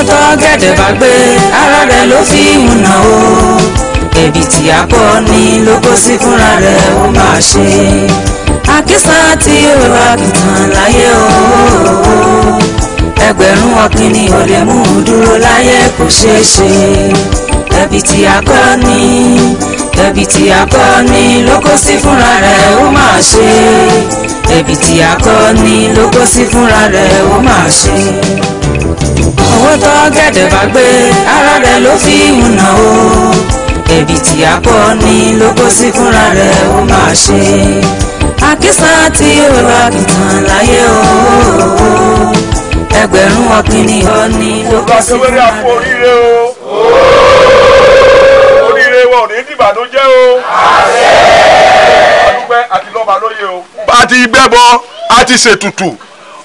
Owó tó gẹ̀dẹ̀ bá gbé ara rẹ̀ ló fi ń nà ó. Ẹ̀bì tí a kọ́ ni ló kó sí fúnra rẹ̀ ó máa ṣe. Àkísà tí ó rà kìtàn láyé o. Ẹgbẹ̀rún ọ̀kìnrin ò lè mú un dúró láyé kò ṣeé ṣe. Ẹ̀bì tí a kọ́ ni ẹ̀bì tí a kọ́ ni ló kó sí fúnra rẹ̀ ó máa ṣe. Ẹ̀bì tí a kọ́ ni ló kó sí fúnra rẹ̀ ó máa ṣe. Owó tó gẹ̀dẹ̀ bá gbé ara rẹ̀ ló fi ń nà ó. Ẹ̀bì tí a kọ́ ni ló kó sí fúnra rẹ̀ ó máa ṣe. Àkísà tí ó rà kìtàn láyé o. Ẹgbẹ̀rún ọ̀kìnrin ò ní ló kó sí fúnra rẹ̀. Oríire wa ò ní dìbànújẹ́ o. Adúpẹ́ àti lọ́ba lóye o. A ti gbẹ́bọ, a ti ṣètùtù.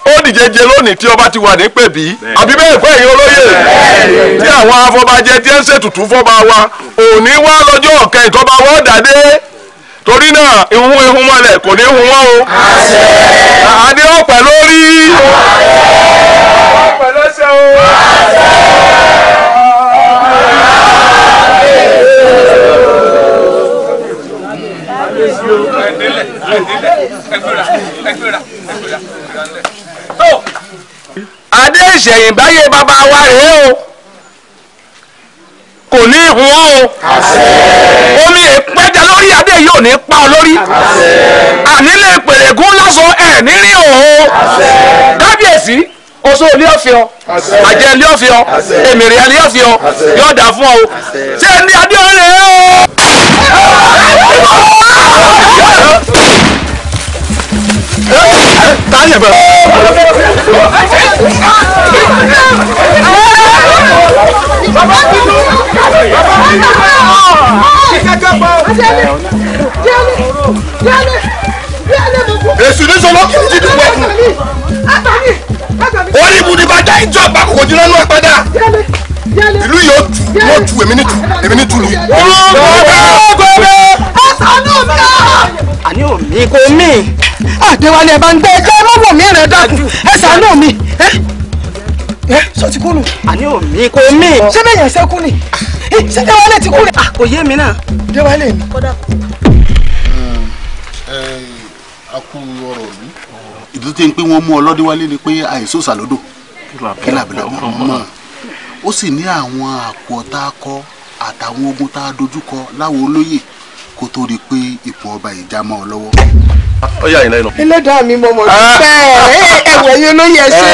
Ó dìjẹjẹ lónìí tí ọba ti wà ní pẹ̀bí. Àbí bẹ́ẹ̀ kọ́ ẹ̀yin olóyè. Tí àwọn afọbajẹ tí ń ṣètùtù fọba wa, òní wá lọ́jọ́ ọ̀kẹ́ ìtọ́ba wọ́n dàdé. Torí náà, ìhun ihun mọ́lẹ̀ kò ní hun wọ́n o. Adé ọ̀pẹ lórí. Ọ̀pẹ lẹ́sẹ̀ o. Adé ìṣẹ̀yìnbáyé bàbá wa rèé o, kò ní ìhun ọ́ o. Omi ìpẹ́jà lórí adé yìí ò ní pa ọ lórí. Ànílé pèrègún lásán ẹ̀ nírí òun. Kábíyèsí oṣù ilé ọ̀fẹ́ ọ, àjẹ ilé ọ̀fẹ́ ọ, èmìrì ilé ọ̀fẹ́ ọ, yóò dà fún ọ o. Ṣé ní adé ọ̀rẹ́ o? Táyà bẹ̀rẹ̀. Èsù ní sọlọ kì í ti dùn wẹ́kùn. Orí ibùdó ìjọba kò jìnnà nù ẹ̀pẹ́dà. Ìlú yóò tu, wọ́n tu èmi ní tu, èmi ní tu lù. Àní òmí kò mí. Àdéwálé ẹ bá ń gbé ẹjọ́ mọ́wọ́ mi rẹ̀ dákun ẹ ṣàánú mi. Ẹ sọ ti kú nù. Àní òmí kò mí. Ṣé bẹ́ẹ̀ yẹn ṣe kú ni? Ṣé Déwálé ti kú ni? Kò yé mi náà. Déwálé mi. A kú ọ̀rọ̀ mi. Ìdí tó ń pé wọ́n mú ọlọ́dẹ́wálé ni pé àìsàn lódò kí làbílà mọ̀. Ó sì ní àwọn àpò ọ̀tá kọ àtàwọn ogun tá a dojú kọ láwọn olóyè kó tó rí i pé ipò ọba ìjà mọ́ ọ lọ́wọ́. Ó yà yín lẹ́nu. Ẹlẹ́dàá mi mọ̀ mọ̀ dúpẹ́ ẹ̀wẹ̀ yín olóyè ẹ ṣe.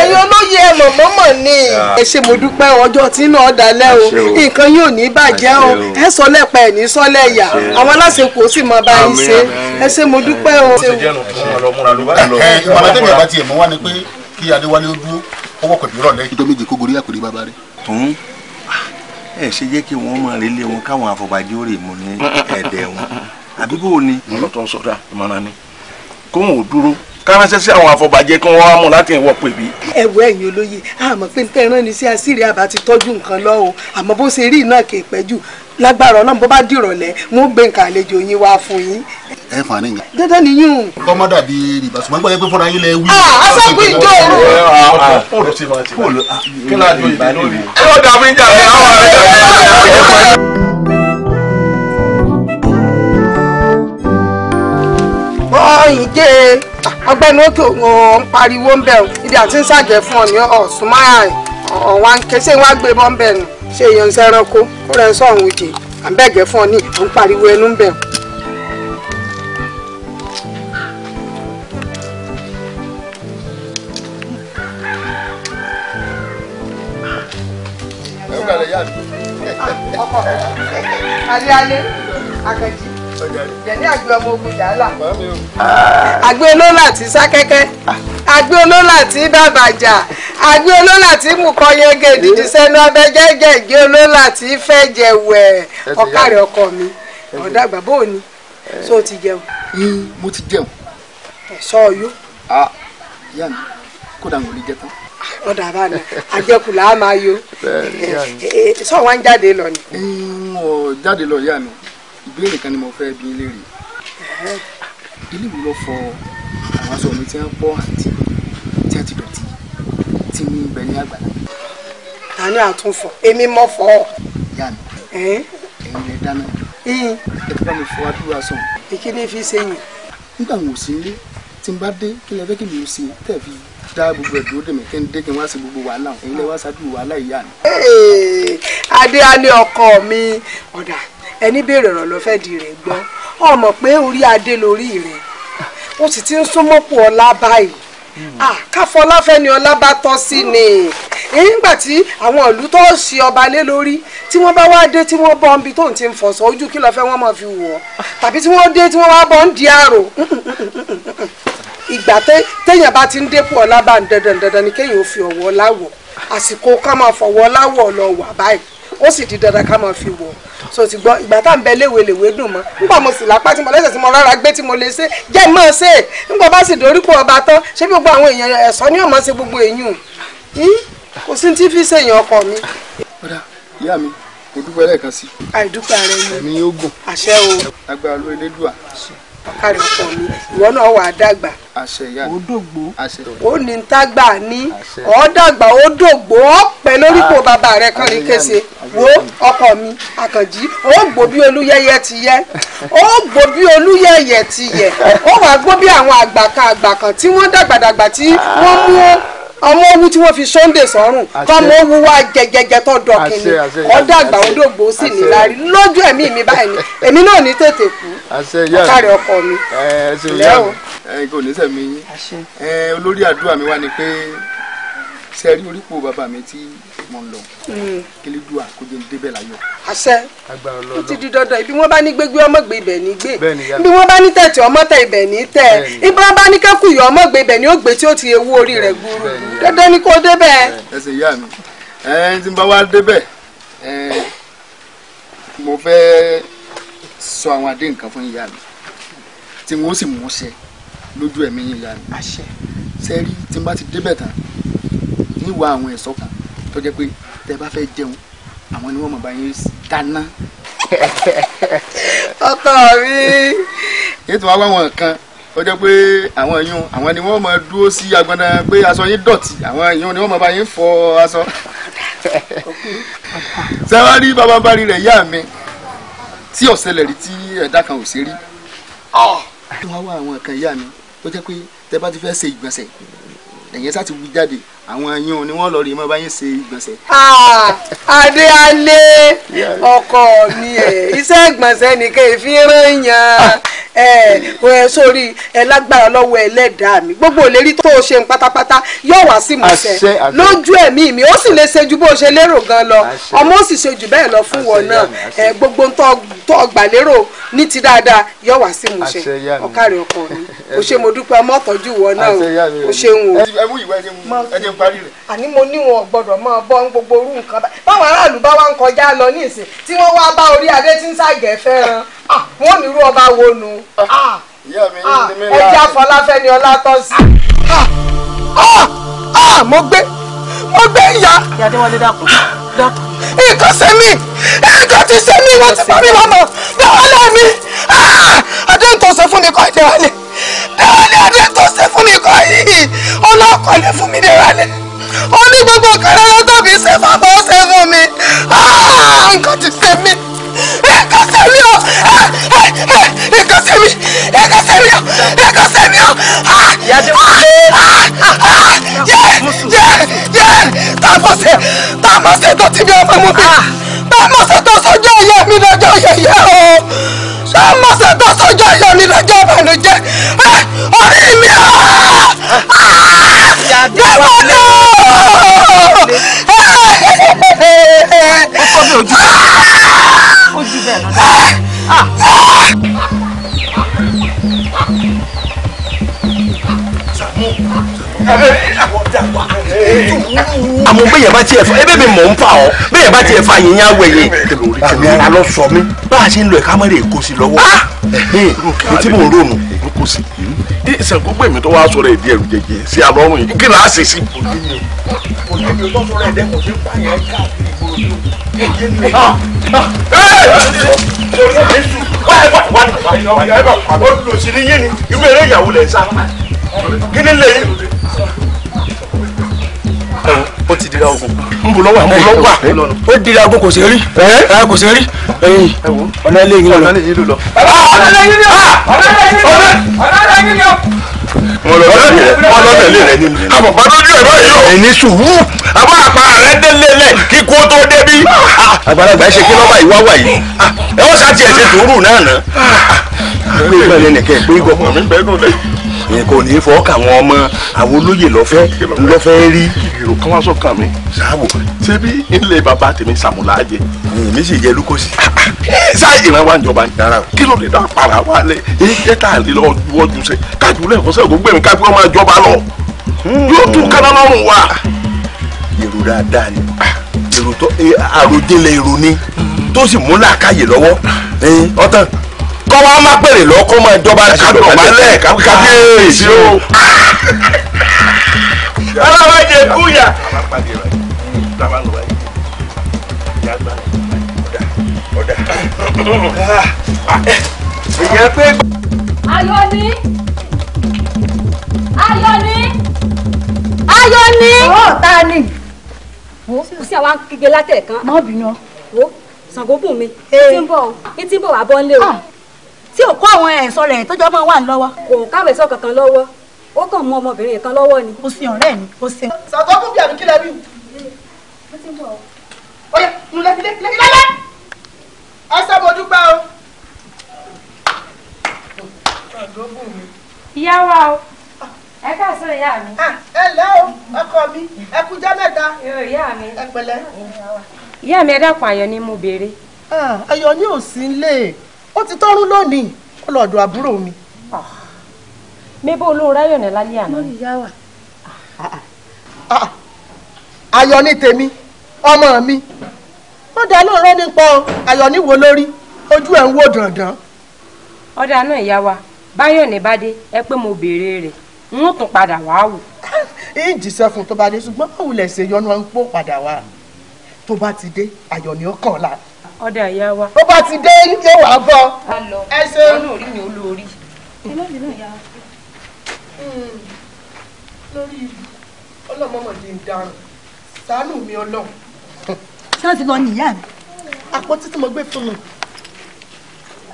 Ẹ̀yin olóyè ẹ mọ̀mọ́mọ̀ ni. Ẹ ṣé mo dúpẹ́ ọjọ́ tí náà dalẹ̀ o, nǹkan yóò ní bàjẹ́ o, ẹ sọ lẹ́pẹ́ ẹ̀ ní sọ́lẹ̀ yà, àwọn aláṣepọ̀ sì mọ bá yín ṣe. Ẹ ṣé mo dúpẹ́ o. Ìmọ̀ràn tẹ́mi àbá tiẹ̀ mọ́ wá ni pé kí Adéwálé ó dúró ọwọ́ pẹ̀lú ìrọ̀lẹ́. Ìjọ méje kó gorí àpèrè bàbá rẹ̀. Ẹ ṣe jẹ́ kí wọ́n máa relé wọn káwọn afọbajẹ́ ó rè mú ní ẹ̀dẹ̀ wọn àbí bò ni. Ọ̀rọ̀ tó ń sọ̀dá ìmọ̀ràn ni kóhùn ò dúró káránṣẹ́ sí àwọn afọbajẹ́ kí wọ́n wá mú láti ìwọ̀ pèbí. Ẹ̀wọ̀ ẹ̀yin olóye àmọ́ pé nípa ẹran ni sí àṣírí àbá ti tọ́jú nǹkan lọ o, àmọ́ bó ṣe rí iná kì í pẹ́ jù lágbára Ọlọ́run bó bá dìrọ̀lẹ́ wọn ó gbé nǹkan àlejò yín wá fún yín. Ẹ fà ní nǹkan. Dandan ni yín. Kọ́mọ́ dàbí rìbá ṣùgbọ́n gbọ́dọ̀ pé fúnra yín lẹ wí. Aṣọ́gun ìjọ òru. Kí ló àjọ ìdí lórí. Ó dàbí ìjà rẹ̀ àwọn àrẹ. Ọ̀yìnjẹ́ ọgbẹ́ni òkè òun pariwo ń bẹ̀ ọ́ ibi àti ń ṣàjẹ́ fún ọ ní ọ̀sùn márùn-ún ọ̀wá ń ké ṣé wàá gbé bọ́ ń bẹ̀ nù ṣé èèyàn ń sẹ́ranko kó rẹ̀ ń sọ̀rùn òjè à ń bẹ̀gẹ̀ fún ọ ní ò ń pariwo ẹnu ń bẹ̀. Ọkọ alẹ́ alẹ́ akẹ́jì jẹ̀ní àgbẹ̀ ọmọ ogun jàálà àgbẹ̀ olólà tí sákẹ́kẹ́ àgbẹ̀ olólà tí bàbàjà àgbẹ̀ olólà tí mùkọ́ yege dìdí sẹ́nu abẹ́ jẹ́jẹ́ ìgbé olólà tí fẹ́ jẹ wẹ̀ ọ̀kàrẹ̀ ọkọ mi ọ̀dàgbà bó o ní so ti jẹun. Mo ti jẹun. Ẹ̀ṣọ́ ọyọ́. Ìyá mi kódà ń wòlé jẹ tán. Ọ̀dà bá ní àjẹkù là á máa yó. Sọ wá ń jáde lọ ni. N ò jáde lọ ìyá mi. Ìbéèrè kan ni mo fẹ́ bi léèrè. Ilé ìwé lọ fọ Àwọn aṣọ mi ti ń pọ̀ àti tí a ti dọ̀tí tí ń bẹ ní àgbàlá. Ta ni àtúnfọ̀? Èmi mọ̀ fọ́. Ìyá mi, ẹ̀yin lẹ dáná. Ẹ fi bá mi fọ adúrà sàn. Ìkíni fi ṣe yìn. Nígbà wo sí ilé tí n bá dé kí lẹ fẹ́ kí mi ò ṣe tẹ̀ fi dá gbogbo ẹ̀ dúró dè mí kí n dé kí n wá sí gbogbo wàhálà ẹ̀yin lẹ wá ṣáájú wàhálà ìyá mi. Adéalé ọkọ mi, ọ̀dà ẹni béèrè ọ̀rọ̀ ló fẹ́ di rẹ̀ gbọ́. Ọmọ pé orí adé lórí rẹ̀, ó sì ti ń súnmọ́pọ̀ ọlá báyìí. Káfọláfẹ́ ni ọlá bá tọ́ sí ni. Nígbà tí àwọn ìlú tó ṣe ọba lé lórí tí wọ́n bá wá dé tí wọ́n bọ́ níbi tó ń ti ń fọ̀sọ̀ ojú kí lọ́ọ́ fẹ́ wọ́n máa fi wọ̀ ọ́, tàbí tí wọ́n dé tí wọ́n wá bọ́ ń di àrò. Ìgbà téèyàn bá ti ń dépò ọlá bá ń dandan dandan ni kéèyàn ó fi ọ̀wọ́ láwọ̀. Àsìkò ká máa fọwọ́ láwọ̀ lọ wà báyìí, ó sì di dandan ká máa fi wọ̀. So ti gbọ́, ìgbà tá à ń bẹ léwe lèwe dùn mọ́. Nígbà mo sì lápá tí mo lẹ́sẹ̀ tí mo rárá gbé tí mo lè ṣe jẹ́ mọ́ ṣe. Nígbà bá sì dorípò ọba tán, ṣé gbogbo àwọn èèyàn ẹ̀sọ́ ni yóò máa ṣe gbogbo èèyàn? Kò sí tí fi ṣèyàn ọkọ mi. Ọ̀dà ìyá mi, mo dúpẹ́ lẹ́ẹ̀kan sí. Àìdúpẹ́ ara ẹni. Ẹ̀mí yóò gùn. Àṣẹ o. Agbára ló Elédùà. Ọ̀kàrẹ̀ ọkọ mi, ìwọ náà wà á dàgbà. Àṣẹ ìyá mi. Ó dògbò. Àṣẹ. Ó ní tágbà ní. Ó dàgbà, ó dògbò, ó pẹ́ lórípò bàbá rẹ̀ kán ní kése. Wo ọkọ mi, Àkànjí, ó gbó bí Olúyẹyẹ ti yẹ. Ó gbó bí Olúyẹyẹ ti yẹ. Ó wàá gbó bí àwọn àgbà kan àgbà kan tí wọ́n dàgbàdàgbà tí wọ́n mú ọmọ owó tí wọ́n fi sọ́ndè sọ́rùn tọmọ owó wa jẹjẹjẹ tó dọ̀kìnì. Ọ̀dàgbà odògbò sì ní lárí lójú ẹ̀mí mi báyìí ni èmi náà ní tètè kú. Ọ̀kàrẹ̀ ọkọ mi. Ẹ o. Ẹ kò ní sẹ̀mí yín. Olórí àdúrà mi wá ni pé ṣe rí orípò bàbá mi tí mo ń lọ kílídùà kó jẹ́ ń débẹ̀ láyọ̀. Àṣẹ. Ó ti di dandan. Ibi wọ́n bá ní gbégbé ọmọ gbé ibẹ̀ ní gbé, ibi wọ́n bá ní tẹ̀tì ọmọ tẹ ibẹ̀ ní tẹ̀, ibi wọ́n bá ní kẹ́kùyọ̀ ọmọ gbé ibẹ̀ ní ó gbé tí ó ti ewu orí rẹ̀ gbúrú. Dandan ni kó débẹ̀. Ẹ ṣe ìyá mi, ẹ tí n bá wá débẹ̀, mo fẹ́ sọ àwọn àdéhùn kan fún ìyá mi tí wọ́n sì mú ṣẹ lójú ẹ̀mí ìyá mi. Àṣẹ. Ṣe rí tí n bá ti débẹ̀ tán níwà àwọn ẹ̀ṣọ́ kan tó jẹ́ pé tẹ́ bá fẹ́ jẹun àwọn ni wọ́n mọ̀ bá yín dáná. Ọkọ mi. Ètò àwọn àwọn kan tó jẹ́ pé àwọn èèyàn àwọn ni wọ́n mọ̀ dúró sí agbọ̀nà pé aṣọ yín dọ̀tí, àwọn èèyàn ni wọ́n mọ̀ bá yín fọ aṣọ. Ṣé wàá rí bàbá bá rí rẹ̀ ìyá mi tí ọ̀sẹ̀lẹ̀ rí tí ẹ̀dá kan ò ṣe rí. Wọ́n wá àwọn kan ìyá mi tó jẹ́ pé tẹ́ bá ti fẹ́ ṣe ìgbọ̀nsẹ̀ ẹ̀yẹn sá ti wú jáde, àwọn ẹ̀yìn ni wọ́n lọ rí mọ́ bá yín ṣe ìgbọ̀nsẹ̀. Adéalé ọkọ mi, ẹ̀ iṣẹ́ ìgbọ̀nsẹ̀ nìkan èéfín rán yàn. Ẹ sórí ẹ lágbára lọ́wọ́ ẹlẹ́dàá mi, gbogbo ìlérí tó o ṣe ń pátápátá yóò wá sí ìmúṣẹ lójú ẹ̀mí mi. Ó sì lè ṣe ju bó o ṣe lérò gan lọ, ọmọ ó sì ṣe jù bẹ́ẹ̀ lọ fún wọn náà. Gbogbo tó gbà lérò ní ti dáadáa yóò wá sí ìmúṣẹ. Ọ̀kàrẹ̀ ọkọ mi, o ṣe mo dúpẹ́, ọmọ tọ́jú wọn náà o ṣeun o. Ẹ mú ìwé ẹ jẹ́ n parí rẹ̀. Àní mo ní wọn gbọ́dọ̀ máa bọ́ ń gbogbo orú nǹkan báyìí. Báwọn aráàlú bá wá ń kọjá lọ ní ìsìn tí wọ́n wá bá orí adé tí ń ṣàgẹ̀ fẹ́ràn, wọ́n ní irú ọba wo nu. Ẹ jẹ́ Afọláfẹ́ ni ọlá tọ́ sí. Mo gbé ìyá. Nǹkan ṣe mí, nǹkan ti ṣe mí, wọ́n ti pa mí lọ́mọ. Dáwọ́lé mi, adé ń tọ́sẹ̀ fún mi kọ́ ìdíwálé. Dáwọ́lé adé ń tọ́sẹ̀ fún mi kọ́ yìí, ọlọ́kọ̀ọ́lé fún mi déwálé. Ó ní gbogbo nǹkan rárá tàbí ṣe fàbọ̀ ó ṣe fún mi. Nǹkan ti ṣe mí, nǹkan ṣe mí o, nǹkan ṣe mí, nǹkan ṣe mí o, nǹkan ṣe mí o. Yẹ tàmọ̀sẹ̀ tàmọ̀sẹ̀ tó ti bí ọmọ mú mi, tàmọ̀sẹ̀ tó sọjọ́ ìyá mi lọ́jọ́ yẹ̀yẹ́ o, tàmọ̀sẹ̀ tó sọjọ́ ìyá mi lọ́jọ́ ìbànújẹ́ orí mi o. Dẹ́wọ́lé o. Ó kọ́ mi ojú ojú bẹ́ẹ̀ lọ. Àmọ́ bẹ́yẹn bá tiẹ̀ fa ebe mi mọ̀ ń fa ọ́ bẹ́yẹn bá tiẹ̀ fa yìnyín awẹ̀ yẹn èmi ara lọ sọ mí bá a ṣe ń lọ ẹ̀ka mọ́rẹ̀ èkó sí lọ́wọ́ ní tí mò ń rònú. Kò sí ìsìnkú pèmí tó wá sọ̀rọ̀ èdè ẹ̀rù jẹjẹ sí alọ́run yìí kí làá ṣe sí. Olùsí ni yín ni irú eré ìyàwó lẹ̀ ń sá. Kí ni lè yín? Ó ti dira ogun. Ń bò lọ́wọ́, ń bò lọ́wọ́. Ó dira ogun kò sí rí. Kò sí rí. Ọ̀nà ilé yín lọ. Ọ̀nà ilé yín lọ. Ọ̀nà ilé yín lọ. Ọ̀nà ilé yín lọ. Wọ́n lọ tẹ̀lé rẹ̀ nínú. Àbọ̀bá lójú ẹ̀ báyìí o. Ẹni sùúrù. Àbọ̀ àpá rẹ̀ délé lẹ̀ kí kú tó débí. Àgbàlagbà ṣe kí lọ́ba ìwá wà yìí. Ẹ wọ́n sá tiẹ̀ ṣe sùúrù náà ná. Pé ìgbàlẹ̀ nìkẹ́ pé ìgbọ̀mọ̀ mi bẹ́ẹ̀ nù lẹ̀. Ìyẹn kò ní fọ́ káwọn ọmọ àwọn olóyè lọ́fẹ́ rí. Èrò kan wá sọ́kàn mi. Sáàbò. Ṣé bí ilé bàbá tèmi Sàmúlà jẹ? Èmi sì jẹ lúkọ̀sí. Sáà ìran wa ń jọba ní. Kí ló lè dá para wa lẹ̀? Èyí tá a lè lọ wọ́jú sẹ́. Kájú lẹ́ẹ̀kọ́ sẹ́gun gbẹ̀mí ká gbé ọmọ ìjọba lọ. Yóò tún káná lọ́rùn wa. Èrò dáadáa ni. Èrò tó àròjinlẹ̀ èrò ni tó sì mú làákàyè lọ́wọ́. Ọ̀tàn kọ́ wa má pèrè lọ kó máa jọba kádọ̀bálẹ̀ kábíyèsí o. Alábàjẹ́ kúyà. Ayọ̀ni! Ayọ̀ni! Ayọ̀ni! Ọ̀ ta ni? Wo kò sí àwọn kígbe látẹ̀kan. Má bínú. Wo Ṣàngó bùn mi. Tí ń bọ̀ o, tí ń bọ̀ wá bọ́ ń lé o. Tí ò kó àwọn ẹ̀ṣọ́ rẹ̀ tó jọ mọ́ wà lọ́wọ́. Kò káwé sọ kankan lọ́wọ́. Ó kàn mú ọmọbìnrin kan lọ́wọ́ ni. Ó sin ọ̀rẹ́ mi, ó sin. Ṣàngó bùn bí àbí kílẹ̀ wí. Ó yá, nulẹ̀ filẹ̀ filẹ̀ filẹ̀. Ẹ ṣé mo dúpẹ́ o. Ṣàngó bùn mi. Ìyá wa o, ẹ káàsán ìyá mi. Ẹ lẹ́ o, ọkọ mi, ẹ kújọ́ mẹ́ta. Ìyá mi. Ẹ pẹ̀lẹ́. Ìyá mi, ẹ dákun, Ayọ̀ ni mo béèrè. Ayọ̀ ni ò sí nílé. Ó ti tọ́rún lónìí, ó lọ ọ̀dọ̀ àbúrò mi. Mébó olóhùn ráyọ̀ ní lálẹ́ àná. Ayọ̀ ni tèmi, ọmọ mi. Wọ́n dá lóun rẹ́ nípa o, Ayọ̀ ní wo lórí, ojú ẹ̀ ń wò dandan. Ọ̀dà náà ìyá wa, Báyọ̀ ní bá dé, ẹ pé mo béèrè rẹ̀, n ó tún padà wá wò. Ń jíṣẹ́ fún tó bá dé, ṣùgbọ́n báwo lẹ̀ ṣe yọnu ẹ̀ ń pò padà wá. Tó bá ti dé, Ayọ̀ ni ó kàn lá. Ọ̀dà ìyá wa. Tó bá ti dé, yóò wá bọ̀. Ẹ ṣe. Olórí mi olórí. Lórí ibu, ọlọ́mọmọdé ń darùn, ṣàánú mi Ọlọ́run. Ṣé wọ́n ti lọ ní ìyá mi? Àpótí tí mo gbé fún mi.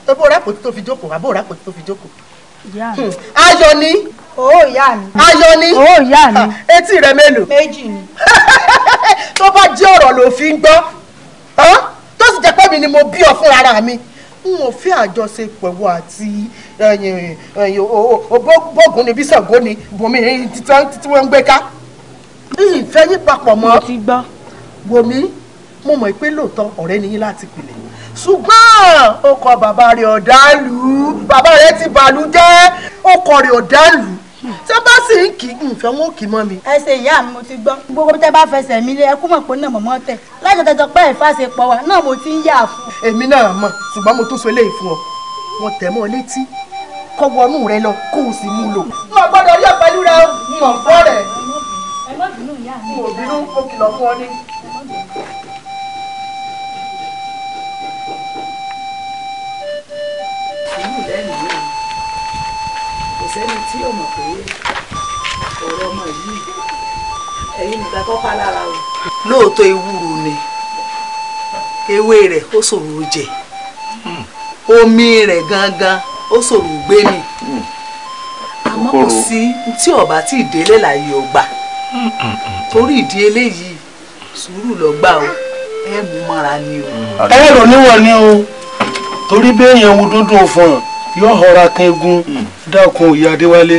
Ebó rẹ̀ àpótí tó fi jókòó, àbó rẹ̀ àpótí tó fi jókòó. Ìyá mi. Ayọ̀ ni. Ó ìyá mi. Ayọ̀ ni. Ó ìyá mi. Etí rẹ̀ mélòó? Méjì ni. Tó bá jẹ́ ọ̀rọ̀ ló fi ń gbọ́. Tó sì jẹ́ pé mi ni mo bí ọ fún ara mi. N ò fẹ́ àjọṣepọ̀ wọ àti bógun ni bí Ṣàngó ni bòmí tí wọ́n ń gbé ká. Ìfẹ́ yín papọ̀ mọ́. Mo ti gbọ́. Wòmí, mo mọ̀ pé lóòótọ́ ọ̀rẹ́ ni yín láti pìlẹ̀. Ṣùgbọ́n ó kọ bàbá rẹ̀ ọ̀dà lù ú. Bàbá rẹ̀ ti bàlú jẹ́. Ó kọ rẹ̀ ọ̀dà lù ú. Tí a bá sì ń kì í nfẹ́ wọn ò kì í mọ́ mi. Ẹ ṣe ìyá mi, mo ti gbọ́. Gbogbo tẹ bá fẹsẹ̀ mi lé, ẹ kú mọ̀ pé náà mọ̀mọ́ tẹ̀. Láti tẹ̀tọ̀ pé ìfàṣepọ̀ wa náà mo ti ń yà fún. Èmi náà mọ̀, ṣùgbọ́n mo tún sọ eléyìí fún ọ. Wọ́n tẹ̀ mọ́ ọ létí, kọ́ wọnú rẹ lọ, kó o sì mú un lò. Mo gbọ́dọ̀ rí ọ pẹ̀lú rẹ o, mọ̀ fọ́ rẹ̀. Ẹ má bínú ìyá mi. Mo bínú, mo kìlọ̀ fún ọ ní. Sùúrù lẹ́nu yìí, kò sẹ́ni tí ò mọ̀ pé ọ̀rọ̀ ọmọ yìí ẹ̀yin nìkan kọ́ pa lára o. Lóòótọ́ ewúro ni, ewé rẹ̀ ó ṣòro jẹ, omi rẹ̀ gangan ó ṣòro gbé mi, àmọ́ kò sí tí ọba tí ìdílé láàyè ọgbà. Torí ìdí eléyìí sùúrù ló gbà o, ẹ mú mọ́ra ni o. Ẹ rò níwọ̀n ni o, torí béèyàn wo dúndùn fún un yóò họra kan egun. Dákun ìyá Adéwálé.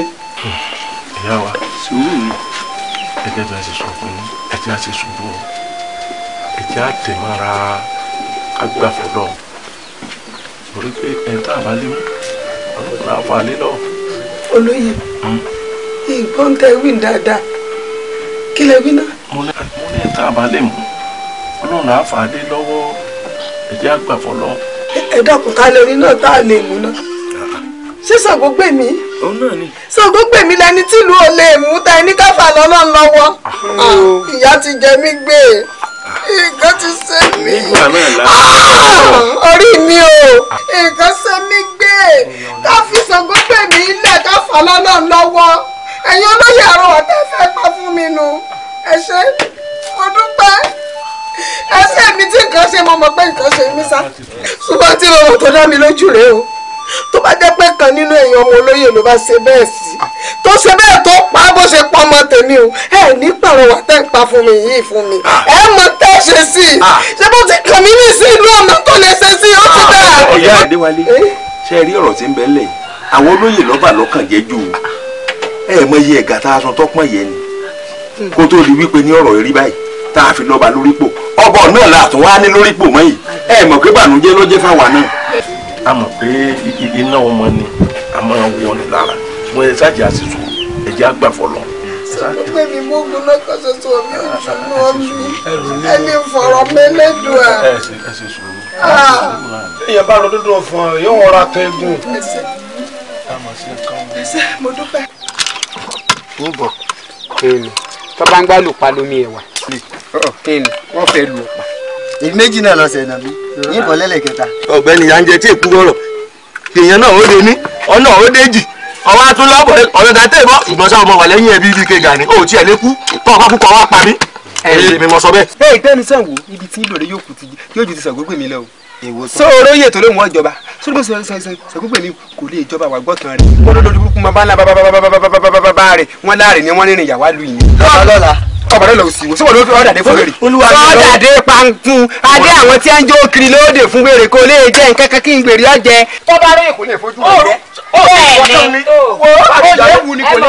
Ìyá wa, sùúrù ni gẹ́gẹ́ bí a ṣe sọ fún yín, ẹ jẹ́ a ṣe sùúrù o, ẹ jẹ́ a tẹ̀ mọ́ra agbáfọ́lọ́, torí pé ẹ̀ tá a bá lé mú ọlọ́run á fà á lé lọ. Olóyè, ìgbọ́n tẹ wí dáadáa, kí lẹ wí náà. Mo ní ẹ̀ tá a bá lé mú ọlọ́run á fà á lé lọ́wọ́, ẹ jẹ́ agbáfọ́lọ́. Ẹ dákun, ká lè rí náà tá a lè mú náà. Ṣé Ṣàngó gbè mí? Ṣàngó gbè mí lẹni tìlú ò lè mú ta ẹni káfà lọ́lọ́ lọ́wọ́. Ìyá ti jẹ mí gbé, Nǹkan ti ṣe mí. Nígbà náà la. Orí mi o. Nǹkan ṣe mí gbé. Ká fi Ṣàngó gbè mí lẹ̀ ká fà lọ́nà lọ́wọ́. Ẹ̀yin olóyè àrùn ọ̀tẹ́ fẹ́ pa fún mi nu. Ẹ ṣé, mo dúpẹ́. Ẹsẹ̀ mi tí nǹkan ṣe mo mọ̀ pé nǹkan ṣe mí sá. Ṣùgbọ́n tí mo mọ̀ tó dá mi lójú rèé o. Tó bá jẹ́ pé kan nínú ẹ̀yin ọmọ olóyè ló bá ṣe bẹ́ẹ̀ sí tó ṣe bẹ́ẹ̀ tó pa bó ṣe pọ̀ ọmọ tèmi o, ẹ ní pàrọwà tẹ́ ń pa fún mi yìí fún mi, ẹ mọ tẹ́ ṣe sí i, ṣé bó ti kàn mí ní sí ìlú ọmọ tó lè ṣe sí i ó ti dáa. Ọ̀yá Adéwálé, ṣe rí ọ̀rọ̀ tí ń bẹ ńlẹ̀ yìí, àwọn olóyè lọ́ba lọ́kàn jẹ́ jù ẹ mọ iye ẹ̀gà tá a sọ tọ́pọ̀n yẹn ni kó tó di wípé ní ọ̀rọ̀ rí báyìí tá a fi lọ́ba lórípò ọbọ̀ náà là tún wá ní lórípò mọ́ yìí, ẹ mọ̀ pé bànújẹ́ ló jẹ́ fáwa náà. A mọ̀ pé iná ọmọ ni a máa wọ ni lára, ṣùgbọ́n ẹ ṣáàjì àṣìṣù ẹ̀jẹ̀ àgbà fọlọ́. Pé mi mú ogun náà kan ṣoṣo mi ò jùlọ mi ẹni fọ̀rọ̀ mẹ́lẹ́dùn à. Ẹ ṣe sùúrù. Èèyàn bá rọ dúdú fún ọ yóò wọra tó egun. Ẹsẹ̀ mo dúpẹ́. Níbọ̀ kéènì tó bá ń gbá lù pa lómi ẹ̀wà kéènì wọ́n fẹ́ lù pa. Èmi méjì náà lọ sẹ̀ nàbí yìnbọn lẹ́lẹ̀kẹta. Ọ̀gbẹ́ni yà ń jẹ tí èkú rọrọ èèyàn náà ó lé ní ọ̀nà ó dé jì ọwọ́ atúnlọ́bọ̀ ọ̀rẹ́ ta tẹ̀ bọ́ ṣùgbọ́n sáwọn ọmọ wà lẹ́yìn ẹbí bíi kega ni ó tiẹ̀ lé kú tó ọkọ̀ kúkọ̀ wá pa mí èmi mọ̀ sọ bẹ́ẹ̀. Bẹ́ẹ̀ gbẹ́nu sàn wò ibi tí ìlò rẹ yóò kù ti yóò ju ti Ṣàngó gbè mí lọ o. Sóòrò yè tó lóun ọjọba sóòrò Ṣàngó gbè mí kò lè jọba wà gbọ́tàn rẹ̀ wọ́n ló lórí burúkú máa bá ńlá bábábábábábá rẹ̀ wọ́n láàrin ni wọ́n rìnrìn ìyàwó lu yìí. Lọ́la ọ̀bọ̀dọ̀ lọ sí wo sọ́wọ́n ló fi ọ̀dàdé fún wèrè. Ọ̀dàdé pankun adé àwọn tí ń jó kiri lóde fún wèrè kò lè jẹ́ nǹkan kan kí n gbèrè ọ̀jẹ̀. Tọ́ba rẹ̀ kò lè fojú rẹ̀ jẹ́. Bẹ́ẹ̀ni, wo ó lè wù ní kò lè.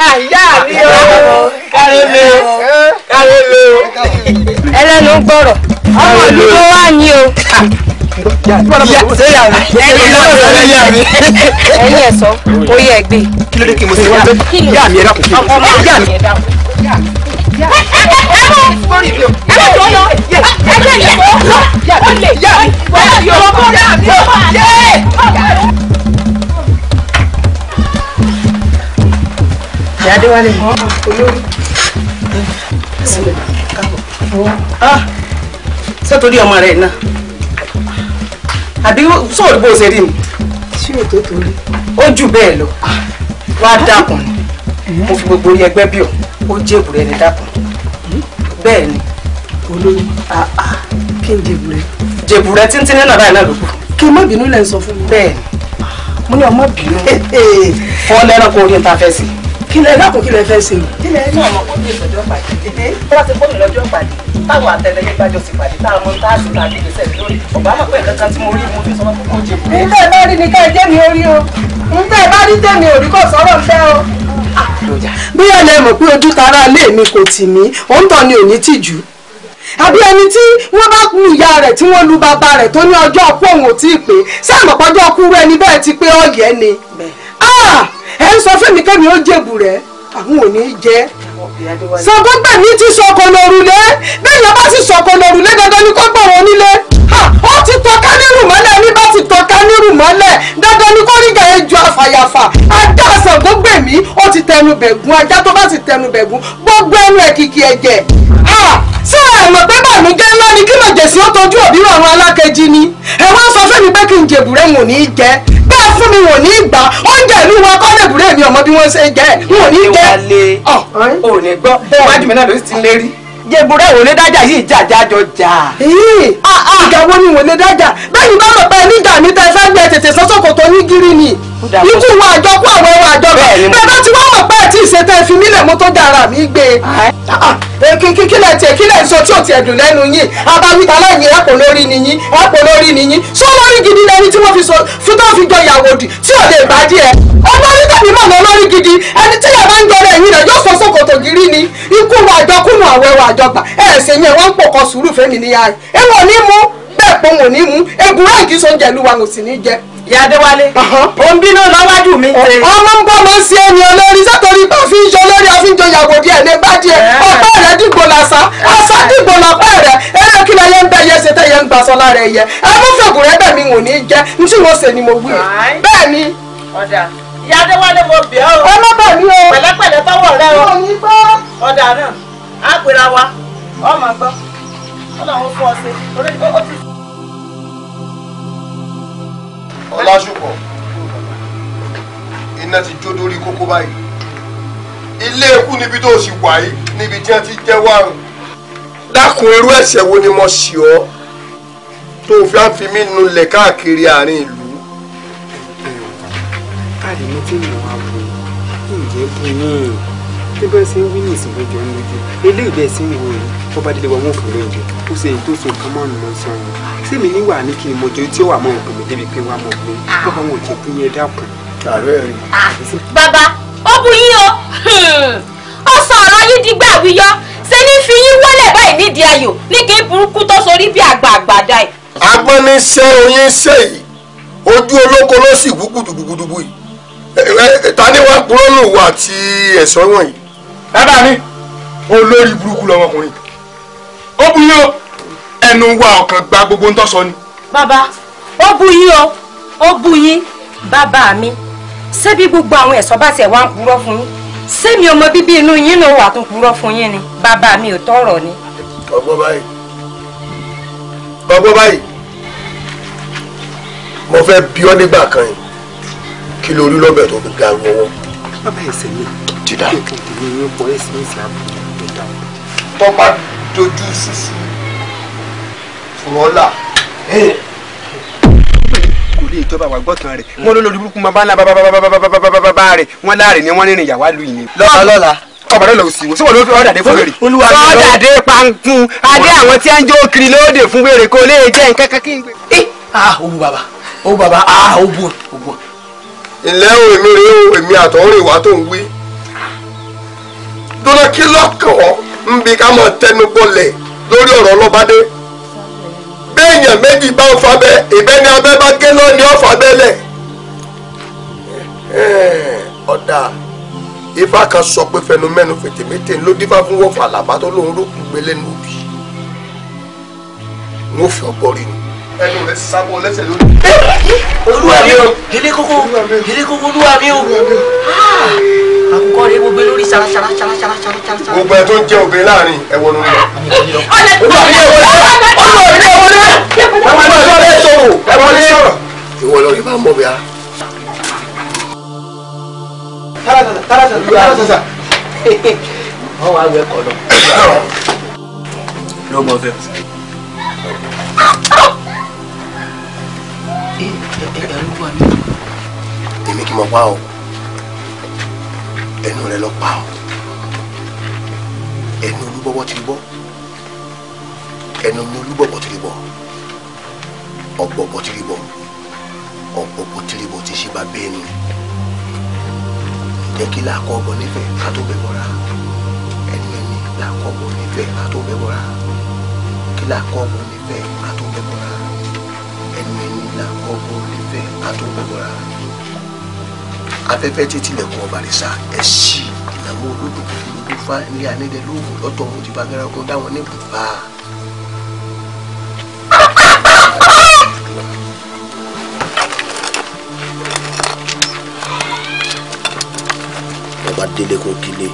Àyà mi o. Kárẹ́lẹ́ o. Kárẹ́lẹ́ o. Ẹlẹ́nu ń gbọ́rọ̀. Ọmọ ìlú ló wà ní o. Ẹ̀yin ẹ̀ sọ, ó yẹ ẹ gbé. Kí ló dé kí mo ṣe yá mi ẹ dákun kí yá mi. Adéwálé olórí. Ṣé torí ọmọ rẹ̀ náà? Àbí sóòrì bó ṣe rí mi? Ṣé ò tó torí? Ó jù bẹ́ẹ̀ lọ. Wá dákun ni. Mo fi gbogbo orí ẹgbẹ́ bí ọ. Ó jèbù rẹ ni dákun. Bẹ́ẹ̀ ni. Olórí. Kí n jèbù rẹ? Jèbù rẹ tíntín nínú àbáyé náà ló kù. Kí n má bínú lẹ́ ń sọ fún mi. Bẹ́ẹ̀ ni. Mo ní ọmọ bínú. Fọ́ lẹ́ràn kó orí ń ta fẹ́ sí. Kí lẹ dákun kí lẹ fẹ́ ṣe o? Kí lẹ náà mọ̀ kó ní ìtọ́jọ́ pàdé. Tó bá ti bọ́ mi lọ́jọ́ pàdé, táwọn àtẹlẹyẹ gbájọ sì pàdé, táwọn ọmọ tá a sì tàbí ìgbésẹ̀ lórí. Ọ̀bá mọ̀ pé nǹkan kan tí mo rí mo fi sọ fún kó jèbù rẹ. Ntẹ́ bá rí ni ká ẹ jẹ́ mi orí o. Ntẹ́ bá rí tèmi ò rí kò sọ̀rọ̀ ń fẹ́ o. Bí ẹ lẹ mọ̀ pé ojú tara ilé mi kò tì mí, òun tàn ni ò ní tìjú. Àbí ẹni tí wọ́n bá lu ìyá rẹ̀ tí wọ́n lu bàbá rẹ̀ tó ní ọjọ́ ọkú òun ò tí ì pé, ṣé àmọ̀pọ̀jọ́ ọkú rẹ̀ ni bẹ́ẹ̀ ti pé ọ̀yẹ́ ni. Ẹ ń sọ fún mi kẹ́mi ó jèbù rẹ̀, àwọn ò ní í jẹ́. Ṣàngó gbèmí ti sọkò lórùlé, bẹ́ẹ̀ yẹn bá sì sọkò lórùlé dandan ni kó gbọ̀rọ̀ onílé. Ó ti tọ́ka nírù mọ́lẹ̀, ní bá ti tọ́ka nírù mọ́lẹ̀ dandan ni kó rí gàá ju àfàyàfà. Ajá Ṣàngó gbèmí ó ti tẹnu bẹ̀gùn, ajá tó bá sì tẹnu bẹ̀gùn gbogbo ẹnu ẹ̀ kìkì ẹ̀jẹ̀. Ṣé ẹ mọ̀ pé bànújẹ́ ńlá ni kí màjèsí ó tọ́jú òbí àwọn alákejì ni? Ẹ wá sọ fún mi pé kí n jèbù rẹ̀ wò ní í jẹ, bẹ́ẹ̀ fún mi wò ní í gbà, oúnjẹ ìlú wa kọ́ lè bùrẹ́ mi ọmọ bí wọ́n ṣe jẹ wò ní í jẹ. Ò ní gbọ́, iwájú mi náà ló ti lérí. Jèbù rẹ̀ wò lé dájà yìí jàjà jọ jà. Ìjà wo ni wò lé dájà? Bẹ́ẹ̀ ni bá mọ̀ pé níjà mi tẹ fẹ́ gbẹ tètè sọ́sọ́kò tó ní gírí ni. Ikú wa àjọkú àwọn ẹwà àjọkú. Bẹ́ẹ̀ bá ti wá mọ̀ pé ẹ̀ tí ì ṣe tẹ́ fi mílẹ̀ mo tó dára mi gbé. Kílẹ̀ tiẹ̀ kílẹ̀ sọ tí ò tiẹ̀ dùn lẹ́nu yín. Abáwíta lẹ́yìn ẹ̀pọ̀ lórí ni yín, ẹ̀pọ̀ lórí ni yín. Sọ lórí gidi lẹni tí wọ́n fi sọ fi tó fi jọ ìyàwó dì tí ò lè bá díẹ̀. Olórí tàbí mọ̀ lọ lórí gidi ẹni tí yàrá ń jọrọ ẹ̀yìn rẹ̀ yóò sọ sókòtò gírí ni. Ikú wa àjọkúnnù àwọn ẹwà àjọgbà. Ẹ̀ ṣe yẹn wọ́n ń pòkọ sùúrù fẹ́mi níyà rẹ̀. Ẹ̀wọ̀n ní mú bẹ́ẹ̀ pọ̀ wọ́n ní mú. Egun ráì kì í sọ oúnjẹ ìlú wa kò sì ní jẹ. Ìyá Adéwálé, ó ń bínú lọ́wájú mi. Ọmọ ń bọ́ mọ́ sí ẹni olórí sẹ́tọ̀rí bá fi ń jọ lórí àfi ń jọ ìyàwó díẹ̀ ní bá díẹ̀. Ọ̀pẹ́ rẹ̀ dìgbò làṣà, àṣà dìgbò lọ́pẹ́ rẹ̀. Eré kí lẹ́yẹ ń bẹ́ yẹ ṣe tẹ́yẹ ń gbà sọ lára ẹyẹ. Ẹ mú fègùn rẹ bẹ̀ mi wò ní jẹ́, n tí wọ́n ṣe ni mo wí. Bẹ́ẹ̀ ni. Ọ̀dà Ìyá Adéwálé mo bẹ̀ ọ́. Ẹ má bà mí o. Pẹ̀lẹ́pẹ̀lẹ́ tọwọ́ rẹ o. Ọ̀dà náà, á pera wa, ọmọ gbọ́. báyìí. Ilé ikú níbi tó sì wà yìí níbi tí wọ́n ti jẹ́ wàrùn. Dákun, irú ẹ̀ṣẹ̀ wo ni mo ṣì ọ́ tó fi á fi mí nulẹ̀ káàkiri àárín ìlú? Káàdì mi tí mo wá bù ǹjẹ́ bù yín bí bẹ́ẹ̀ ṣe ń wí ní ìsìnkú jọ ń lójú eléyìí bẹ́ẹ̀ ṣe ń wo yìí wọ́n bá délé wọn wọn fún lóúnjẹ ó ṣe èyí tó so nǹkan mọ́rùn lọ sọ wọn sẹ́mi níwà ní kí n mọ̀jọ tí ó wà mọ́ òkè mi débi pé wàá mọ̀ pé bàbá wọn ò jẹ́ kú yẹn dákun. Bàbá ó bu yín o, ó sọ ọ̀rọ̀ yín di gbà wíyọ́ ṣe ní fi yín wọlé báyìí nídìí ayò ní kí n burúkú tó sorí bí àgbà àgbàdá yìí. Agbọ́n ní sẹ́ oyin sẹ́ yìí, ojú olóko ló sì wú gbùdùgbùdùgbù yìí. Ta ni wàá kúrò nù wà àti ẹ̀ṣọ́ wọ̀nyí? Bàbá mi, olórí burúkú lọmọkùnrin. Ó bu yín o, ẹnu wa ọ̀kan gba gbogbo ń tọ́sọ ni. Bàbá ó bu yín o, ó bu yín. Bàbá mi, ṣé bí gbogbo àwọn ẹ̀ṣọ́ bá tiẹ̀ wá ń purọ́ fún yín, ṣé mi ọmọ bíbí inú yín náà wà tún purọ́ fún yín ni? Bàbá mi ò tọrọ ni. Ọgbọ́n báyìí, ọgbọ́n báyìí, mo fẹ́ bi ọ́ nígbà kan yìí, kí ló rí lọ́bẹ̀ tó fi ga ọwọ́? Bàbá ẹsẹ̀ mi ti dà. Tọ́ba dojú ṣùṣù fúrọ́là. Kò lè jọba wà gbọ́tàn rẹ̀ wọ́n ló lórí burúkú máa bá ńlá bábábábábábá rẹ̀ wọ́n láàrin ni wọ́n rìnrìn ìyàwó lu ìní. Lọ́la lọ́la. Ọba lọ́la òsì wò síwọ̀n ló fi ọ̀dà dé fún wèrè. Ọ̀dà dé pankun adé àwọn tí a ń jó kiri lóde fún wèrè kò lè jẹ́ nǹkan kan kí n gbé. Ah, ó bu bàbá, ó bu bàbá, ah, ó bu, ó bu. Ǹlẹ́ o, èmi rèé o, èmi àtọ̀húnrìn wá tó ń wí. Dọ́là kí lọ́kàn ọ́ ń bi ká máa tẹnu bọlẹ̀ lórí ọ̀rọ̀ ọlọ́badé. Béèyàn méjì bá ń fabẹ́, ìbẹ́ ni abẹ́ bá gé lọ ni ó fabẹ́ lẹ̀. Ọ̀dà ifá kan sọ pé fẹnumẹ́nu fètèmétè ló dífá fún wọ́fà àlàbá tó lóun ló kù gbélé nù bí. N ó fi ọgbọ́n rí ni. Ẹnu rẹ sábọ lẹ́sẹ̀ lórí. Olúwa mi o, délé kókó, délé kókó, olúwa mi o. Àkùkọ rẹ gbogbo lórí ṣara ṣara ṣara ṣara ṣara ṣara. Gbogbo ẹ tó ń jẹ obìnrin láàrin ẹwọ ló ń lọ. Olúwa mi ẹ wọlé, olúwa mi ẹ wọlé, ẹ wọlé sọ̀rọ̀, ẹ wọlé sọ̀rọ̀. Ìwọ lọ rí bá mọ̀ bíi a. Wọ́n wá wẹ̀ kọ́ lọ. Lọ́mọ fẹ́. Èmi kì í mọ pa ọ, ẹnu rẹ lọ pa ọ, ẹnu olúbọbọ ti bọ, ẹnu olúbọbọ ti bọ, ọgbọgbọ ti bọ, ọgbọgbọ ti bọ ti ṣe bá bẹ́ẹ̀ ni. Jẹ́ kí làákọ́ ọgbọ́n nífẹ̀ẹ́ ká tó bẹ́ bọ́ra, ẹnu ẹni làákọ́ ọgbọ́n nífẹ̀ẹ́ ká tó bẹ́ bọ́ra, kí làákọ́ ọgbọ́n nífẹ̀ẹ́ ká tó bẹ́ bọ́ra, ẹnu ẹni làákọ́ ọgbọ́n nífẹ̀ẹ́ ká tó bẹ́ bọ́ra. Afẹ́fẹ́ títí lẹ̀kùn ọ̀bàrìṣà ẹ̀ ṣí ìnáwó olódùkú lójú fá ní anídẹ lóògùn lọ́tọ̀ mo ti fagbára kún dáwọn ní bùbá. Wọ́n bá délé kó kílé,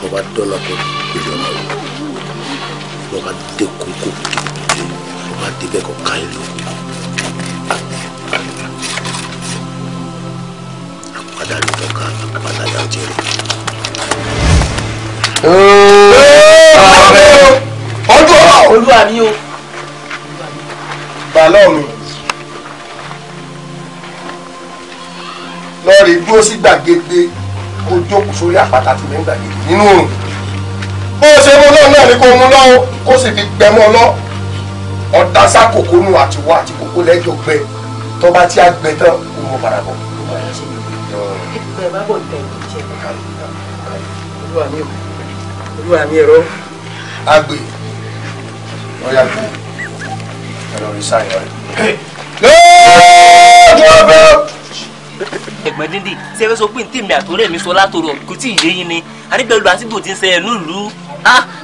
wọ́n bá dọ́nà kó gbélé ọmọ rẹ̀, wọ́n bá dé kókó kílé, wọ́n bá débẹ̀ kó ká ìlú. Adarí tọ́ka àpáta yà jẹrẹ. Ọdún ọ̀rọ̀. Olúwa mi o. Bàlọ́ mi. Lọ́ọ̀rì dúró sí gbàgede kó jókòó sórí àpáta tí mi ń gbàgede nínú òrùn. Bó o ṣe mú náà náà ni kó mú lọ́wọ́ kó sì fi gbẹ mọ́ lọ. Ọ̀dà sákòókò nù àtiwọ́ àti kókó lẹ́jọ́ gbẹ. Tọ́ba tí a gbẹ tán kó mọ padà bọ̀. Bẹ́ẹ̀ bá bọ̀ tẹ̀ ẹ̀ jẹ́. Olúwa mi o, olúwa mi ẹ̀rọ. Agbe ọ̀ya gbé ẹ̀rọ rí sáyẹn rẹ̀. Lóòótọ́ ọbẹ̀. Ẹ̀gbọ́n díndín ṣé ẹ fẹ́ sọ pé ntèmi àtọ́rẹ́ mi sọ látòrò kò tí ì yé yín ni àní pẹ̀lú àtìgbò tí ń ṣẹlẹ̀ nílùú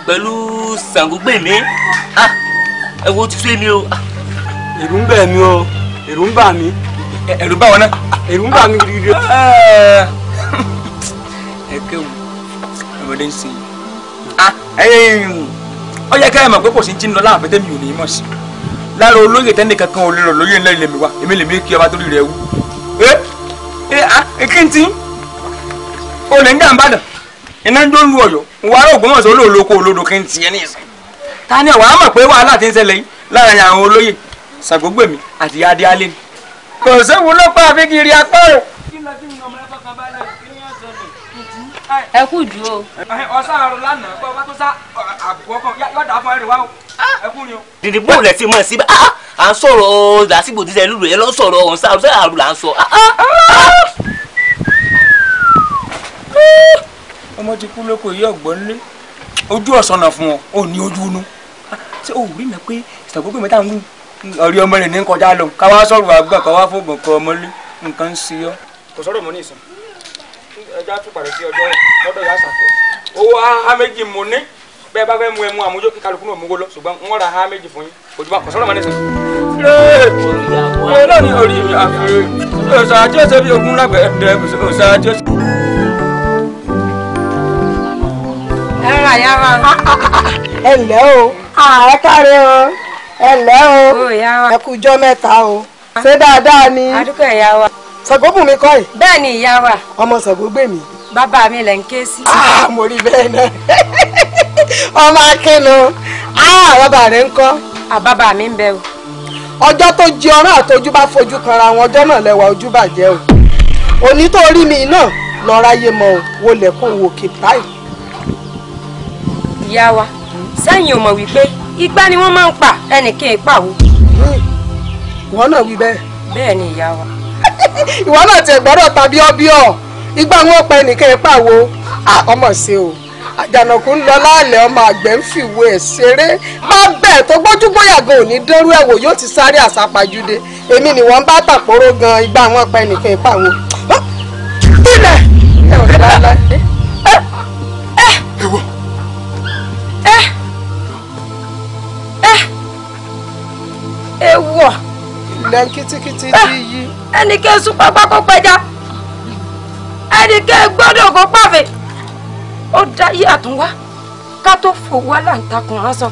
pẹ̀lú Ṣàngógbèmí ẹ wo ti sú èmi o. Ẹ̀rù ń bà mí o, ẹ̀rù ń bà mí. Ẹ̀rù bá wọn náà. Ẹ̀rù ń bà mí gidigidi. Ẹ kéwù ọmọdé ń sìn yìí. Ó yẹ ká ẹ mọ̀ pé kò sí ti ń lọ láàfin tẹ́mi ò ní mọ̀ sí. Lára olóyè tẹ́nìkan kan ò lè rọ̀ lóyè ńlá ilé mi wá, èmi lè mí kí ọba tó rí rẹ̀ wú. Kí n tí? Olè ń jàǹbàdàn iná ń jó lu Ọ̀yọ́ wàá Ògbómọ̀ṣọ́ olóòlóko olódò kí n tiẹ̀ ní ìsìn. Ta ni ọ̀wá mọ̀ pé wàhálà ti ń ṣẹlẹ̀ yìí láàrin àwọn olóyè Ṣàngógbèmí àti Adéalé ni. Kò séwu ló pa àfikiri apá o. Ẹ kú dúró. Ọ̀sán àrùn lánàá bọ́ bá tó sá àbùkù ọkàn yọ̀dà fún ẹrì wá o. Ẹ kú ni o. Dìdì bóun lẹ ti mọ̀ sí à ń sọ̀rọ̀ làásìgbò tí sẹ́yìn lùlù yẹn lọ sọ̀rọ̀ ọ̀hún sáà àrùn là ń sọ. Ọmọ ti kú lóko yìí ọ̀gbọ́n lé ojú ọ̀sánà fún ọ ò ní ojú inú. Ṣé o rí mi pé Ṣàngógbèmí táwọn ń ọ̀rí ọmọ rẹ̀ ní kọjá lọ káwá sọ̀rọ̀ àgbà káwá fóògùn kọ ọmọlé nǹkan ń ṣe ọ́. Kò sọ̀rọ̀ mọ́ ní ìsìn ẹja tún pàdé sí ọjọ́ lọ́dọ̀ ìyá àṣàkẹ́ owó aha méjì mo ní bẹ́ẹ̀ bá fẹ́ mu ẹmu àmójó kí kálukú náà mú wó lọ ṣùgbọ́n wọ́n ra aha méjì fún yín kò jù bá kò sọ̀rọ̀ mọ́ ní ìsìn. Ṣé lónìí orí mi àfẹ́rẹ́ ọ̀sà tí ó ṣe bí ogun lágbẹ̀ẹ́ ọ̀sà tí ó ṣe. Ẹ rà yá wa. Ẹ ǹlẹ́ o ẹ káre o ẹ ǹlẹ́ o ẹ kú ijọ́ mẹ́ta o ṣé dáadáa ni. Adúgbò ìyá wa. Ṣàngóbùnmi kọ́ yìí. Bẹ́ẹ̀ ni ìyá wa. Ọmọ Ṣàngógbèmí. Bàbá mi lẹ̀ ń ké sí. Mo rí bẹ́ẹ̀ náà ọmọ akínú bàbá rẹ̀ ń kọ́. Bàbá mi ń bẹ o. Ọjọ́ tó jí ọ̀rán àtọjú bá fojú kanra wọn ọjọ́ náà lẹ́wà ojú bàjẹ́ o. Òní tó rí mi náà lọ́ọ́ ráyé mọ́ o wo lẹ̀kùn wò kì báyìí. Ìyá wa sẹ́yìn ò mọ̀ wípé igbá ni wọ́n máa ń pa ẹnìkan ìpàwọ́. Ìwọ náà wí bẹ́ẹ̀. Bẹ́ẹ̀ ni ìyá wa. Ìwọ náà tiẹ̀ gbọ́dọ̀ tàbí ọbíọ̀ igbá wọn pa ẹnìkan ìpàwọ́ ọmọ ṣe o àjànàkú ń lọ láàlẹ̀ ọmọ àgbẹ̀ ń fìwé ẹ̀ ṣeré bá bẹ́ẹ̀ tó gbójú bóyá gan òní dẹ́rú ẹ̀ wò yóò ti sáré àsápajúdé èmi ni wọ́n bá tàpóró gan igbá wọn pa ẹnìkan ìpàwọ́. Ilẹ̀ ẹ̀ ò dáadáa. Ewọ. Ilẹ̀ kitikiti ti yí. Ẹnìkan sún pápá kó pẹja ẹnìkan gbọ́dọ̀ kó pàfẹ́ ó dá yí àtúnwá ká tó fòwú aláǹtakùn ránṣọ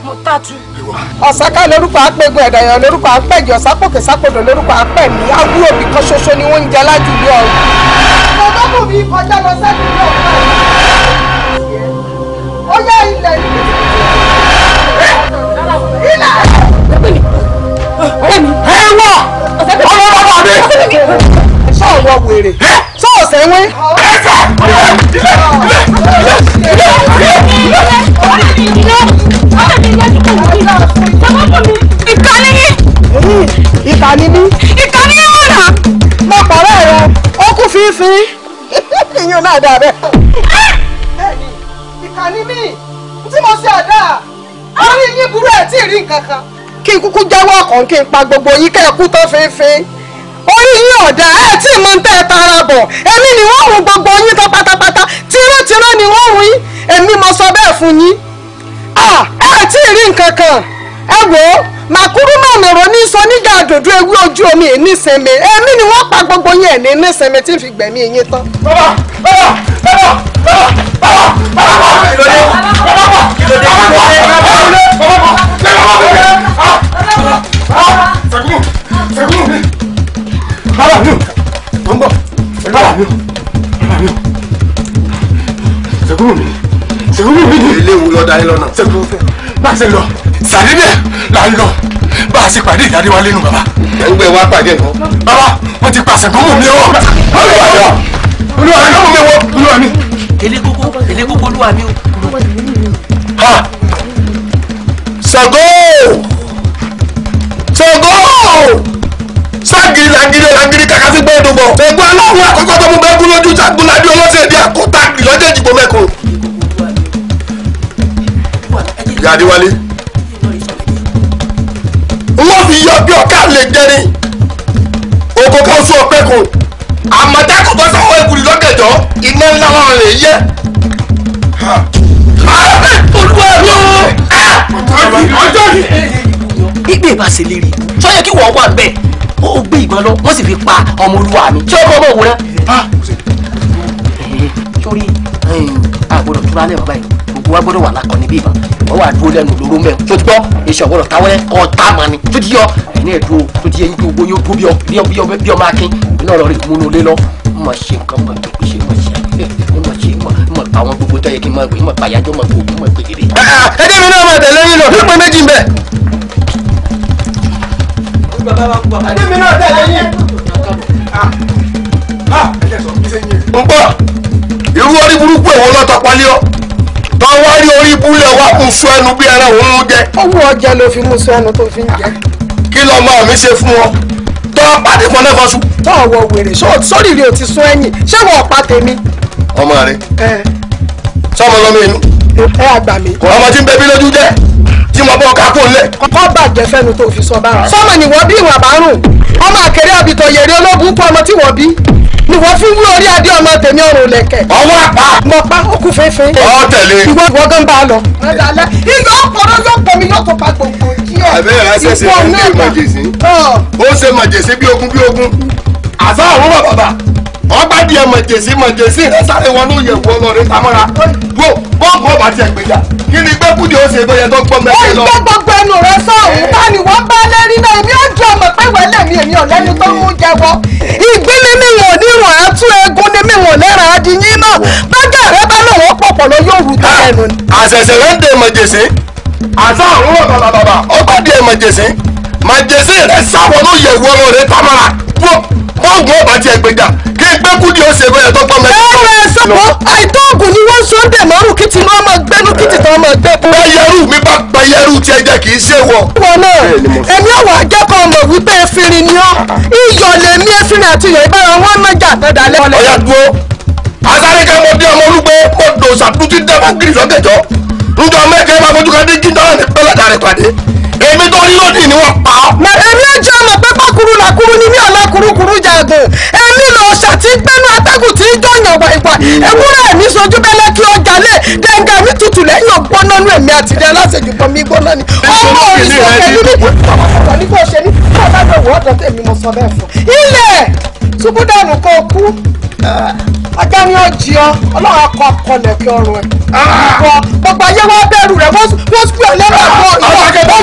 mo tàtú. Ọ̀sáká lórúkọ àpégun ẹ̀dàyàn lórúkọ àpẹ̀jọ sápòkè sápòdò lórúkọ àpẹ̀mí awúrò òbí kan ṣoṣo ni wọ́n ń jẹ lájúlé ọ̀run. Ṣàngóbùnmi kọjá lọ sẹ́dùn ní ọ̀run. Ó yá ilẹ̀ ní kitikiti. Ilẹ̀! Ọ̀rẹ́ mi. Ẹ wọ ọmọ bàbá mi. Sọ̀wọ́ wèrè. Sọ̀ọ̀sẹ̀ wín. Ìkànnì yín. Ìkànnì mi. Ìkànnì yín mọ̀nà. Mo pàrọ̀ rẹ̀ ó kú fífi. Ìyún náà dà bẹ́ẹ̀. Bẹ́ẹ̀ni, ìkànnì mi tí mo ṣe ọ̀dà orí yín burú ẹ̀ tí ì rí nǹkan kan. Kí n kúkú jẹ́wọ́ ọkàn kí n pa gbogbo yín kẹ́ ẹ kú tán fínfín. Orí yín ọ̀dà ẹ̀ tí mo ń tẹ́ ẹ tara bọ̀ èmi ni wọ́n run gbogbo yín tán pátápátá tìrantìran ni wọ́n run yín èmi mo sọ bẹ́ẹ̀ fún yín. Ẹ tí ì rí nǹkan kan ẹ wò ó màkúrú màmìrò ní sọ nígbà dòdò ewé ojú omi ẹ̀ nísinmi èmi ni wọ́n pa gbogbo yín ẹ̀ ní nísinmi tí ń fi gbẹ̀mí yín tán. Bàbá bàbá bàbá bàbá bàbá bàbá Eléwu lọ dání lọ́nà. Bá a ṣe lọ sàdédé là ń lọ bá a ṣe pàdé ìyá Adéwálé nù bàbá. Ẹgbẹ́ wa pàdé nù. Bàbá wọ́n ti pàṣẹ gbọ́mọ̀ mi wọ́. Olúwa mi gbọ́mọ̀ mi wọ́ olúwa mi. Elékókó olúwa mi o. Ṣàngó! Ṣàngó! Ságìrì làǹgìrì làǹgìrì kàkà sí gbọ́dọ̀ bọ̀. Ṣàngó aláwọ̀ àkọ́kọ́ tó mú bẹ́ẹ̀ kú lójú Ṣàngó ládé ọlọ́sẹ̀ èdè àkọ́tà lọ́jọ́ ìdìbò mẹ́kun. Ìyá Adéwálé. Wọ́n fi yọ bí ọ̀ká lè jẹrin. Oko kan sún ọpẹ́ kun. Àmọ̀tẹ́kùn tó sọ̀wọ́ ìkùrì lọ́gẹ̀dọ̀ iná ńlá wọn lè yẹ. Olúwa mi o! Gbígbé bá ṣe lérí sọ yẹ kí wọ́n wà bẹ́ẹ̀ ó gbé ìbọn lọ wọ́n sì fi pa ọmọ olúwa mi tí ó kọ́ ọmọ òwúrẹ́. Sórí àgbọ̀dọ̀ túra lẹ́wọ̀n báyìí gbogbo wa gbọ́dọ̀ wà lákọ̀ọ́ni bí ìbọn wọ́n wà dúró lẹ́nu lóró mẹ́rin tó ti gbọ́ èsì ọ̀gbọ́dọ̀ táwọ́rẹ́ kọ́ tá a mọ̀ ni tó ti yọ ẹ̀ní ẹ̀dúró tó ti yẹ yín gbogbo yóò dúró bí ọmọ akin iná ọ̀rọ̀ rẹ̀ múnú lé lọ mọ̀ ṣe nǹkan mọ̀ ṣe mọ̀ ṣe. àwọn gbogbo tó yẹ kí n máa pè é mọ̀ pàyájọ́ mọ̀ pé ògùn mọ̀ pé gèdè. Ẹ jẹ́ mi náà máa tẹ̀lé yín lọ pípé méjì ń bẹ. Ẹ jẹ́ mi náà tẹ̀lé yín. Ń gbọ́ irú orí burúkú èwo lọ́tọ̀ pálí ọ́ tọ́ wá rí orí ibú lẹ̀ wá kún sọ ẹnu bí ẹran òun ń jẹ. Owó ọjà ló fi mú sọ ẹnu tó fi ń jẹ. Kí lọmọ mi ṣe fún ọ tọ́ pàdé fún ọlẹ́fọ́sù. Tọ́ ọ̀wọ́ wèrè sórí rí o ti sún ẹ̀yìn ṣé wọ́n pa tèmi. Ọmọ rẹ sọmọ lọmọ inú. Ẹ àgbà mi. Ọmọ tí ń bẹ bí lójú jẹ tí mo bọ́ ká kó lẹ̀. Kọ́ bàjẹ́ fẹ́nu tó fi sọ bára. Sọmọ ni wọ́n bí ìwà bárùn ọmọ àkèrè àbìtọ̀ yèrè ológun kú ọmọ tí wọ́n bí ni wọ́n fi ń wí orí adé ọmọ tèmi ọrùn lẹ̀kẹ̀. Ọwọ́ àpá. Mo pa ó kú fínfín. Ọ tẹ̀lé. Ìwọ ìwọ gan bá a lọ. Iyọ̀ ọ̀pọ̀rọ̀ yóò pọ̀ mi yóò tó pa gbòǹgbò jí ẹ̀. Àbẹ́rẹ́ ránṣẹ́ ṣe fún bí màjèsí. Ó ṣe màjèsí bí ogun bí ogun. Àṣà àwọn bàbà. Wọ́n bá di ẹ̀ màjèsí màjèsí rẹ̀ sáré wọn ló yẹ̀ wọ́n lọ rí tamọ́ra. Wo bọ́ọ̀mù ọba tiẹ̀ gbèjà. Kí ni gbẹ́kúdì ó ṣe bóyá tó gbọ́ mẹ́kẹ́ lọ. Ó gbé gbogbo ẹnu rẹ sọ̀hún bá ní wọ́n bá lérí náà èmi ó jẹ́ ọmọ pé wẹ́lẹ̀ mi èmi ò lẹ́nu tó mú jẹ́wọ́. Ìgbín ni mi wọ̀n nírun àtú egun ni mi wọ̀n lẹ́ran adìyín náà bájà rẹ bá lòun ó pọ̀pọ̀ lọ yóò rú tán ẹnu ni. Àṣẹ̀ṣẹ̀ rẹ̀ ń de màjèsí. Àṣà àrùn bàbà ó bá di màjèsí. Màjèsí rẹ̀ sáwọ́ ló yẹ̀ wọ́n lọ rẹ̀ tamara. Bọ́ọ̀gù ọba tiẹ̀ gbèjà kí gbẹ́kúdì ó ṣe bóyá tó gbọ́ mẹ́kẹ́ lọ. Ẹ̀rọ ẹ̀sọ́ àìtó ògùn ni wọ́n sọ ń dẹ̀ mọ́rùn kí tinú ọmọ gbẹ́nu kí tìtàn ọmọ gbẹ́. Bẹ́yẹrú mi bá gbẹ́yẹrú tiẹ̀ jẹ́ kì í ṣe wọ. Wọn náà èmi ọ̀wà akẹ́kọ̀ọ́ mọ̀ wípé efinrin ni ọ́ iyọ̀ lèmi efinrin àti iyọ̀ ìbára wọn mọ̀jà àtẹ̀dálẹ́. Ọ̀yà dúró asáré ká mo dé ọmọ olúgbé mo dò sàtúntì dẹ́fọ́ gírì sọ́kẹ̀jọ́ njọ mẹ́kẹ́ máa fojú kan dé jíjọ́ ní pẹ́lẹ́dà rẹ̀ pàdé èmi tó rí lónìí ni wọ́n pa ọ́. Èmi ó jẹ́ ọmọ pé pákúrú làkúrú ni mí ọ̀la kúrúkúrú jagun èmi lọ ṣàtí gbẹ́nu atẹ́gùn tí ń jọyàn wàìwà ewúrẹ́ mi sojú bẹ́lẹ́ kí ọjà lé dẹ́ngà mi tutù lẹ́yìn ògbóná nú èmi àti ìdí aláṣejù kan mi gbóná ni ọmọ òrìṣà ní ní ọ̀pọ̀ ní kò ṣe ní kó bá bẹ̀ wọ́ ọ̀dọ̀ tèmi mo sọ bẹ́ẹ̀ fún. Ilẹ̀ ṣubú dànù kó kú ajá ni ó jí ọ ọlọ́run akọ akọlẹ̀ kí ọrùn ẹ̀ ìwọ gbogbo ayé wa bẹ̀rù rẹ̀ wọ́n sùn ẹ̀ lẹ́rù àgọ́ ìwọ akẹ́kọ̀ọ́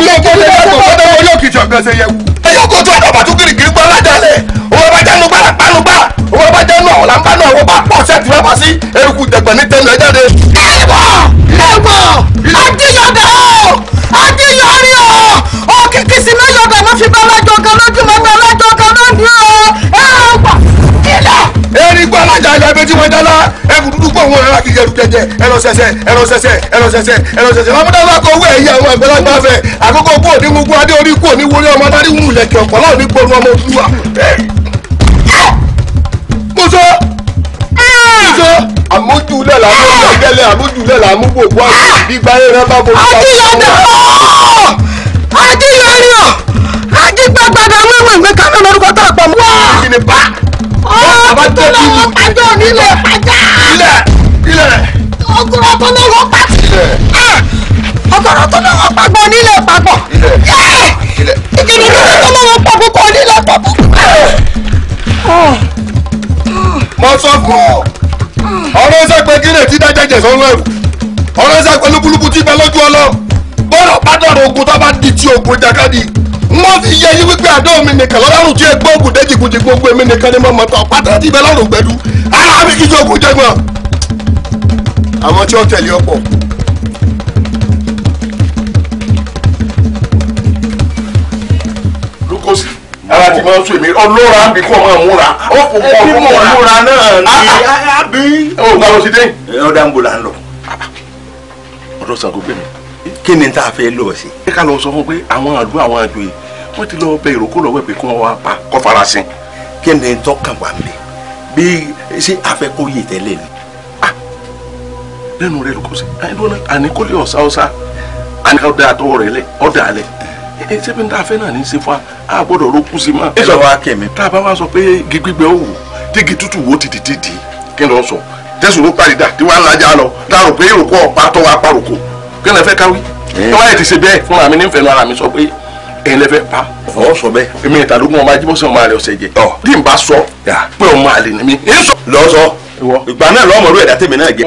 orí òkìtì ọ̀gbẹ́sẹ̀ yẹ wù. Ẹyọ kò tó àdàbà tó kirikiri gbọ́ aládàálẹ̀ owó bá jẹ́nu gbára panu gbá owó bá jẹ́nu àwọn làǹbá náà owó bá pọ̀ sẹ́ẹ̀tì rẹ̀ bá sí eruku dẹ̀gbẹ̀ ní tẹnu ẹ̀ jáde. Ẹ̀wọ̀ ẹ̀wọ̀ ajíyọ̀dà o ajíyọ̀rí o òkìkí sí mẹ́yọ̀dà ló fi bá alájọ kan lójúmọ́ bá alájọ kan lónìí o ẹ̀wọ̀ ilẹ̀. Erin gbọ́ alájà ilẹ̀ ẹbí tí wọ́n dáná ẹkùn dúdú pọ̀ wọn rárá kì í jẹrù jẹjẹ ẹ̀rọ sẹsẹ ẹ̀rọ sẹsẹ ẹ̀rọ sẹsẹ ẹ̀rọ sẹsẹ lámúdáwá kọ owó ẹ̀yẹ àwọn àgbàlagbà fẹ àkókò kú òní gbogbo adé orí kú òní wọlé ọmọ adarí wù lẹ̀kẹ̀ ọ̀pọ̀ láwọn onígbòrò ọmọ Odùduwà. Mo sọ mo sọ àmójúlẹ̀ làmú ọ̀gẹ́lẹ̀ àmójúlẹ̀ làmú gbogbo àgbà gbígbá ẹran bá bo. Ajíyọ̀dà ajíyọ̀rí ọ̀ ajígbàgbàdà wíwì mi kánú lórúkọ tó àpọ̀ mọ́. Kí ni bá ọ̀rọ̀ tó lọ́wọ́ pàjọ́ onílé pàjá. Ilẹ̀ ilẹ̀. Ọ̀gọ̀rọ̀ tó lọ́wọ́ pàjọ́. Ọ̀gọ̀rọ̀ tó lọ́wọ́ pàgbọ́ onílé pàgbọ́. Ilẹ̀. Ìkíni tó lọ́wọ́ pàgbọ́ onílé pàgbọ́. Mo sọ fún ọ ọ̀rọ̀ ṣe pé kí lè ti dájẹ́ jẹ̀ sọ́run ẹ̀rù ọ̀rọ̀ ṣe pé lúkúlúkú tí bẹ lójú ọlọ bọ́ọ̀rọ̀ bá dọ̀rọ̀ ogun tó bá di ti ogun jákàdí wọ́n fi yẹ yín wípé àdó mi nìkan lọ́lọ́run tí egbò ògùn déjìkújì gbogbo èmi nìkan ni mo mọ̀ tán pátá tí bẹ lọ́rùn gbẹdú ara mi kì í ṣe ogun jẹgbọ́n. Àwọn tí ó tẹ̀lé ọ̀pọ̀. Lukosi ara ti máa ń sún èmi ọlọ́ra ń bí kó máa múra ó kò kọ́ ẹbí ọmọ mò ń múra náà ni àbí. Ó gbà lọ sí dé. Ẹ ọ̀dà ń bò là ń lọ. Ọ̀dọ̀ Ṣàngó gbé mi. Kí ni tá a fẹ́ lọ sí. Ẹ ká lọ sọ fún pé àwọn àdúrà àwọn àjòyè wọ́n ti lọ bẹ ìrókò lọ́wọ́ pé kí wọ́n wá pa kọ́ farasin. Kí ni tọ́kàn wà mí bí ṣé a fẹ́ kó yè tẹ́lẹ̀ ni. Lẹ́nu rẹ̀ Lukosi àní kò lè ọ̀sá ọ̀sá àní ká dá àtọwọ́ rẹ̀ lẹ̀ ọ̀dà alẹ̀ ṣé bí n ta fẹ́ náà ní í ṣe fún wa a gbọ́dọ̀ ló kú sí ma. Ẹ lọ wá kẹ́mi. Tá a bá wá sọ pé igi gbígbẹ ó wù tígi tútù wò tìdí tìdí kí n lọ sọ tẹ̀sùn ló parí dà tí wàá lajà lọ dárò pé ìrókò ọ̀pá tọ́wọ́ apáròkò kí n lè fẹ́ káwí. Ẹ wáyé ti ṣe bẹ́ẹ̀ fúnra mi nífẹ̀ẹ́ nu ara mi sọ pé ẹ̀yin lè fẹ́ pa. Ọ sọ bẹ́ẹ̀. Èmi ìtàdógún ọmọ ajíbọ́sẹ̀ ọmọ àlè ọ̀sẹ̀ jẹ. Bí n bá sọ pé ọmọ àlè ni mí. Lọ sọ ìgbà náà lọ́mọ̀rú ẹ̀dá tèmi náà jẹ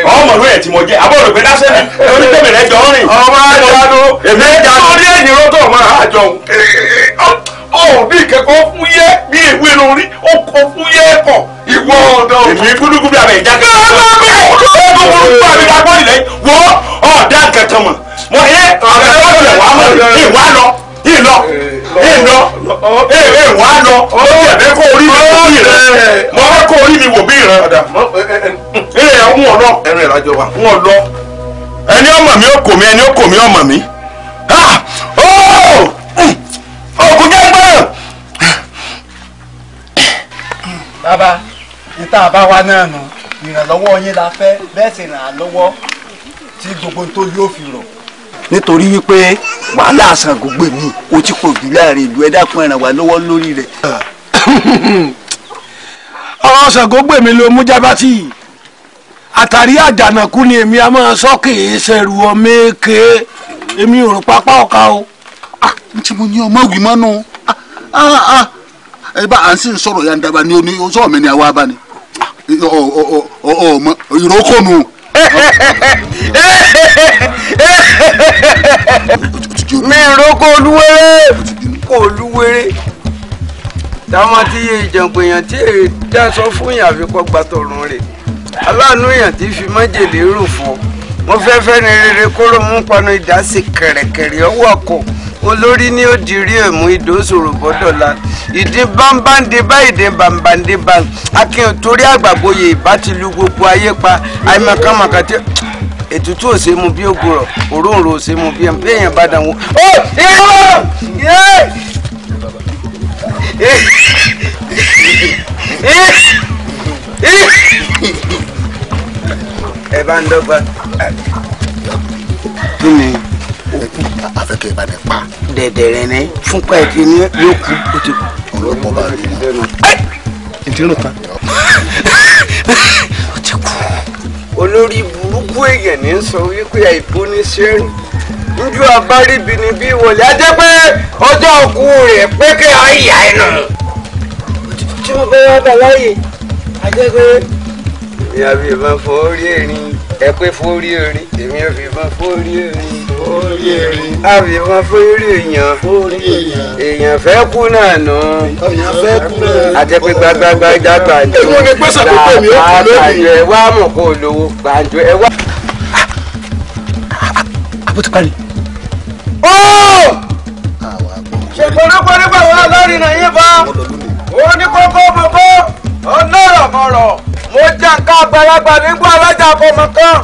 ọmọrú ẹ̀ tí mo jẹ àbọ̀rò pé lásán ni orí tèmi rẹ jọ rìn. Ọmọ àjọ èmi ẹja lórí ẹ̀yìn rọ́tọ̀ ọmọ àjọ ọ̀ bí kẹ́kọ̀ọ́ fún yẹ́ bí èwe lórí ó kọ́ fún yẹ́ kọ̀ ìwọ ọ̀dọ́. Èmi gúdúgúdú àbẹ̀ ìjà kẹ́kọ̀ọ́. Wọ́ ọ̀dà kankan mọ̀ mọ̀ ẹ ọ̀rẹ́ ọ̀rẹ́ wà mọ̀ ìwà lọ ìlọ ìlọ ìwà lọ ó yẹ fẹ́ kó orí mi wò bí rẹ mọ fẹ́ kó orí mi wò bí rẹ ẹ ń wọ̀ lọ ń wọ̀ lọ ẹni ọmọ mi ó kò mí ẹni ó kò mí ọmọ mi ògùn jẹ́ gbọ́n. Bàbá ìta àbá wa náà nù ìrànlọ́wọ́ yín la fẹ́ bẹ́ẹ̀ sì ràn án lọ́wọ́ tí gbogbo tó yóò fi rọ̀. Nítorí wípé wàhálà Ṣàngógbèmí ó ti pọ̀ jù láàrin ìlú, ẹ dákun ẹ ràn wá lọ́wọ́ lórí rẹ̀. Ọ̀rọ̀ Ṣàngógbèmí ló mú jábátì àtàrí àjànàkú ni èmi a máa sọ kì í ṣẹrù ọmọ èké èmi ò rò pápá ọ̀ka o. N tí mo ní ọmọ wí mọ́nú ẹ bá à ń sì ń sọ̀rọ̀ ya ń daba ní oní sọ̀rọ̀ mi ni àwa bá ní ọmọ ìrókònù. Mi ìrókò olúwéré kò olúwéré táwọn tí yé ìjàngbọ̀n èèyàn tí èrè dáṣọ fún yàn àfikọ́ gbàtọ̀run rẹ̀ aláàánú èèyàn tí fi májèlé rò fún mo fẹ́ fẹ́ ni rere kóró mú panu ìdásí kẹ̀rẹ̀kẹ̀rẹ̀ ọwọ́ ọkọ̀ olórí ní ó di rí ẹ̀mú ìdóṣòro bọ́dọ̀la ìdí bámbáǹdé bá ìdí bámbáǹdé bá akin torí àgbàgboyè ìbá ti lu gbogbo ayé pa àìmọ̀kànmọ̀kàn tí ètùtù ò ṣe mu bí ògùrọ̀ òróǹro ò ṣe mu bí èèyàn bá dàn wọ́n. Ó ẹ bá ń dọ́gba. Kí ni afẹ́kẹ́ ìbá ní pa. Dẹ̀dẹ̀rẹ̀ ni fúnpa ẹ̀ kí ni yóò kú ó ti kú. Ọlọ́pàá bá rí i. Ìdírò tán. Ó ti kú. Olórí burúkú èèyàn ní sọ wípé àìbó ní sẹ́rìn njú abáríbi ni bí wọlé ajẹ́ pé ọjọ́ òkú rẹ̀ pé kí àyà ẹ̀ nù. Tí mo bá wá bà láàyè ajẹ́ pé èmi àbí ìbọn fọ́ orí erin ẹ pé fọ́ orí erin èmi ò fi ìbọn fọ́ orí erin orí erin àbí ìbọn fọ́ orí èèyàn èèyàn fẹ́ kú náà nù èèyàn fẹ́ kú náà àti pé gbàgbàgbà jágbà jù Èwo ni pé Ṣàngógbèmí ó kú lónìí? ẹ wá mọ̀ kó lówó gbàǹjo ẹ wá. Àbó ti parí. Ṣèpọ̀lọpọ̀ nípa àwọn alárinà yín bá oníkókó mọ̀kó ọlọ́rọ̀ mọ̀rọ̀ mo jẹ́ nǹkan àgbàlagbà nígbà alájà fọmọ kan.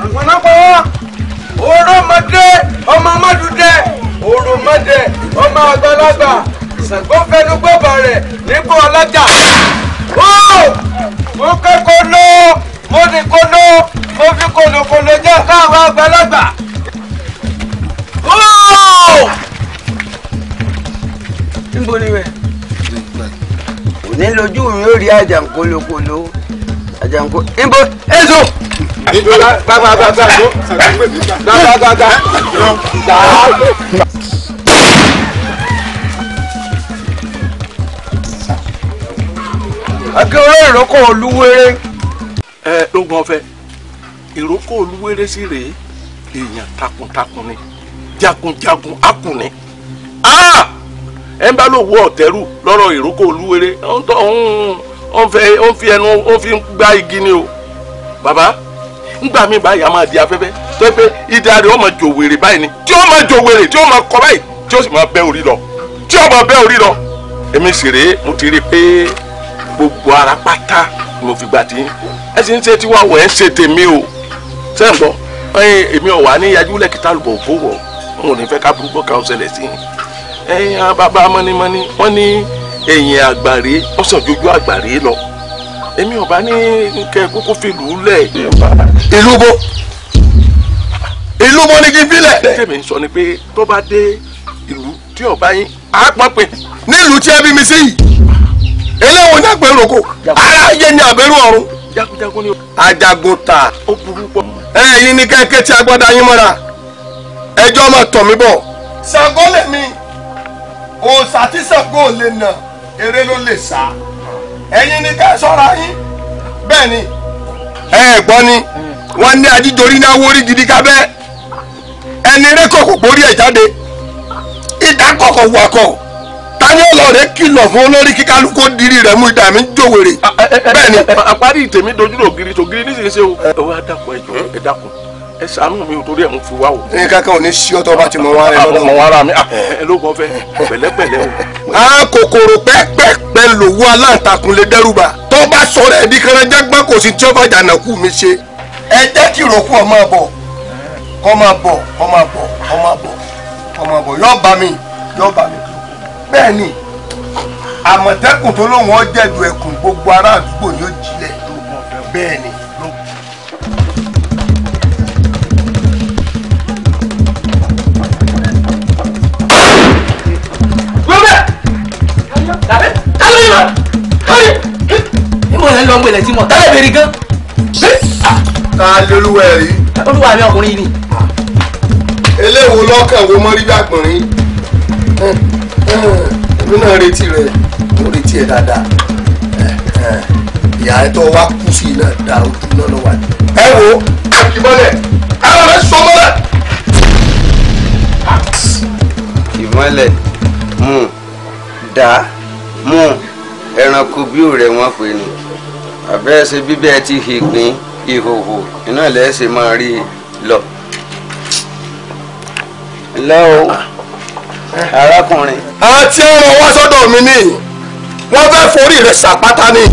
Ọ̀pọ̀lọpọ̀ òròmọdé ọmọ mọ́dúdẹ òròmọdé ọmọ àgbàlagbà Ṣàngó fẹnugbọ́bà rẹ̀ nígbà alájà. Mo kẹ́kọ̀ọ́ lọ mo ní kóló mo fi kòlòkòlò jẹ́ káwọn àgbàlagbà. Níbo ni wẹ̀? Òní lójú mi ó rí àjàǹkólókòló àjàǹkó níbo èso. Gbàgbàgbàgbà gbàgbàgbàgbà. Akérò ìrókò olúwéré. Ẹ lógun ọ̀fẹ́ ìrókò olúwéré sí rèé èèyàn takuntakun ni jagunjagun akùnrin ẹ ń bá lò wọ ọ̀tẹ́rù lọ́rọ̀ ìrókò olúwéré ó ń fi ẹnu ó fi ń gbá igi ni o bàbá ńgbà mí báyìí a máa di afẹ́fẹ́ tó yẹ pé ìdá rẹ̀ ó máa jò wèrè báyìí ni tí ó máa jò wèrè tí ó máa kọ báyìí tí ó sì máa bẹ́ orí lọ tí ó máa bẹ́ orí lọ èmi sì rèé mo ti rí i pé gbogbo ara pátá ni mo fi gbà tí ẹ sì ń ṣe tiwa wọ̀ ẹ́ ń ṣe tèmi o ṣé ń gbọ́ èmi ọ̀wà ní yajú lẹ́kìtà lùbọ̀ òfò wọ̀ n ò ní fẹ́ ká burúkú kan ṣẹlẹ̀ sí i ẹ̀yin bàbá mọ́nímọ́ní wọ́n ní ẹ̀yìn àgbàre ọ̀sán jojú àgbàre lọ èmi ò bá ní kẹ kókó fi lù ú lẹ̀. Ìlú bo ìlú bo ni kí n filẹ̀. tèmi ń sọ ni pé tó bá dé ìlú tí ò bá yín á pọ́n pé. Nílùú tí ẹ bí mi sí yìí eléwo ní àgbẹ̀rù oko ara ayé ni àbẹ̀rù ọ̀run. Jagunjagun ni o. Ajagun ta ó burú pọ̀. Ẹ̀yin ní kẹ́kẹ́ tí agbádá yín mọ́ra ẹjọ́ máa tọ̀ mí bọ̀. Ṣàngó lèmi òòṣà tí Ṣàngó ò lè nà eré ló lè sá ẹ̀yin ní ká ṣọ́ra yín bẹ́ẹ̀ ni ẹ gbọ́ ni wọ́n ní ajíjorí ní awórí gidi kábẹ́ ẹni rékọ̀ kò gbórí ẹ̀ jáde ìdákọ̀kọ̀ wakọ̀ Ta ni ọlọ́ọ̀rẹ́ kìlọ̀ fún olórí kíkálukú dirí rẹ̀ mú ìdá mi jòwèrè. Bẹ́ẹ̀ ni. Àparí tèmi dojú ògiri tògiri nísinsìnyí o. Ẹ wá dákun, ẹ jọ̀ọ́, ẹ dákun, ẹ ṣàánú mi ò torí ẹ̀ ń fi wá o. Nǹkan kan ò ní sí ọtọ bá ti mọ wọn rẹ lọ́dọ̀. Mọ wọn ara mi ẹ ló kàn fẹ́ pẹ̀lẹ́pẹ̀lẹ́ o. A kòkòrò pẹ́pẹ́pẹ́ lòwú aláǹtakùn lè dẹ́rùbà. Tó bá sọ̀rọ̀ ẹ̀dí kan jágbá kò sí tí ó bá jàǹdàkú mi ṣe. Ẹ jẹ́ kí ìrókù ọ máa bọ̀, kọ́ máa bọ̀, kọ́ máa bọ̀, kọ́ máa bọ̀, kọ́ máa bọ̀, yóò bá mi, yóò bá mi. Bẹ́ẹ̀ ni àmọ̀tẹ́kùn tó lóun ó jẹ̀dù ẹkùn gbogbo ará àdúgbò ni ó jílẹ̀. Bẹ́ẹ̀ ni. Ìmọ̀ ẹ̀ ń lọ gbẹlẹ̀ tí mo tálẹ̀ bèrè gan. Ta lolúwa ẹ̀ rí? Olúwa mi ọkùnrin ni. Eléwo lọ́kàn wo mọ́ rí bí àgbọ̀nrín? Èmi náà retí rẹ̀, mo retí ẹ̀ dáadáa. Ìyá ẹ̀ tó wá kú sí iná da ojú náà lọ́wọ́ àti. Ẹ wo àkìmọ́lẹ̀, ara rẹ̀ sọ mọ́lẹ̀. Ìmọ́lẹ̀ mú dá mú ẹranko bí òrẹ́ wọn pè ní àbẹ́ ṣe bíbẹ́ ti hìgbín ìhòhò iná lẹ́sẹ̀ máa rí i lọ. Ǹlẹ́ o arákùnrin. Àti ọ̀rọ̀ wá sọ́dọ̀ mi ní wọ́n fẹ́ forí rẹ̀ ṣàpáta ni.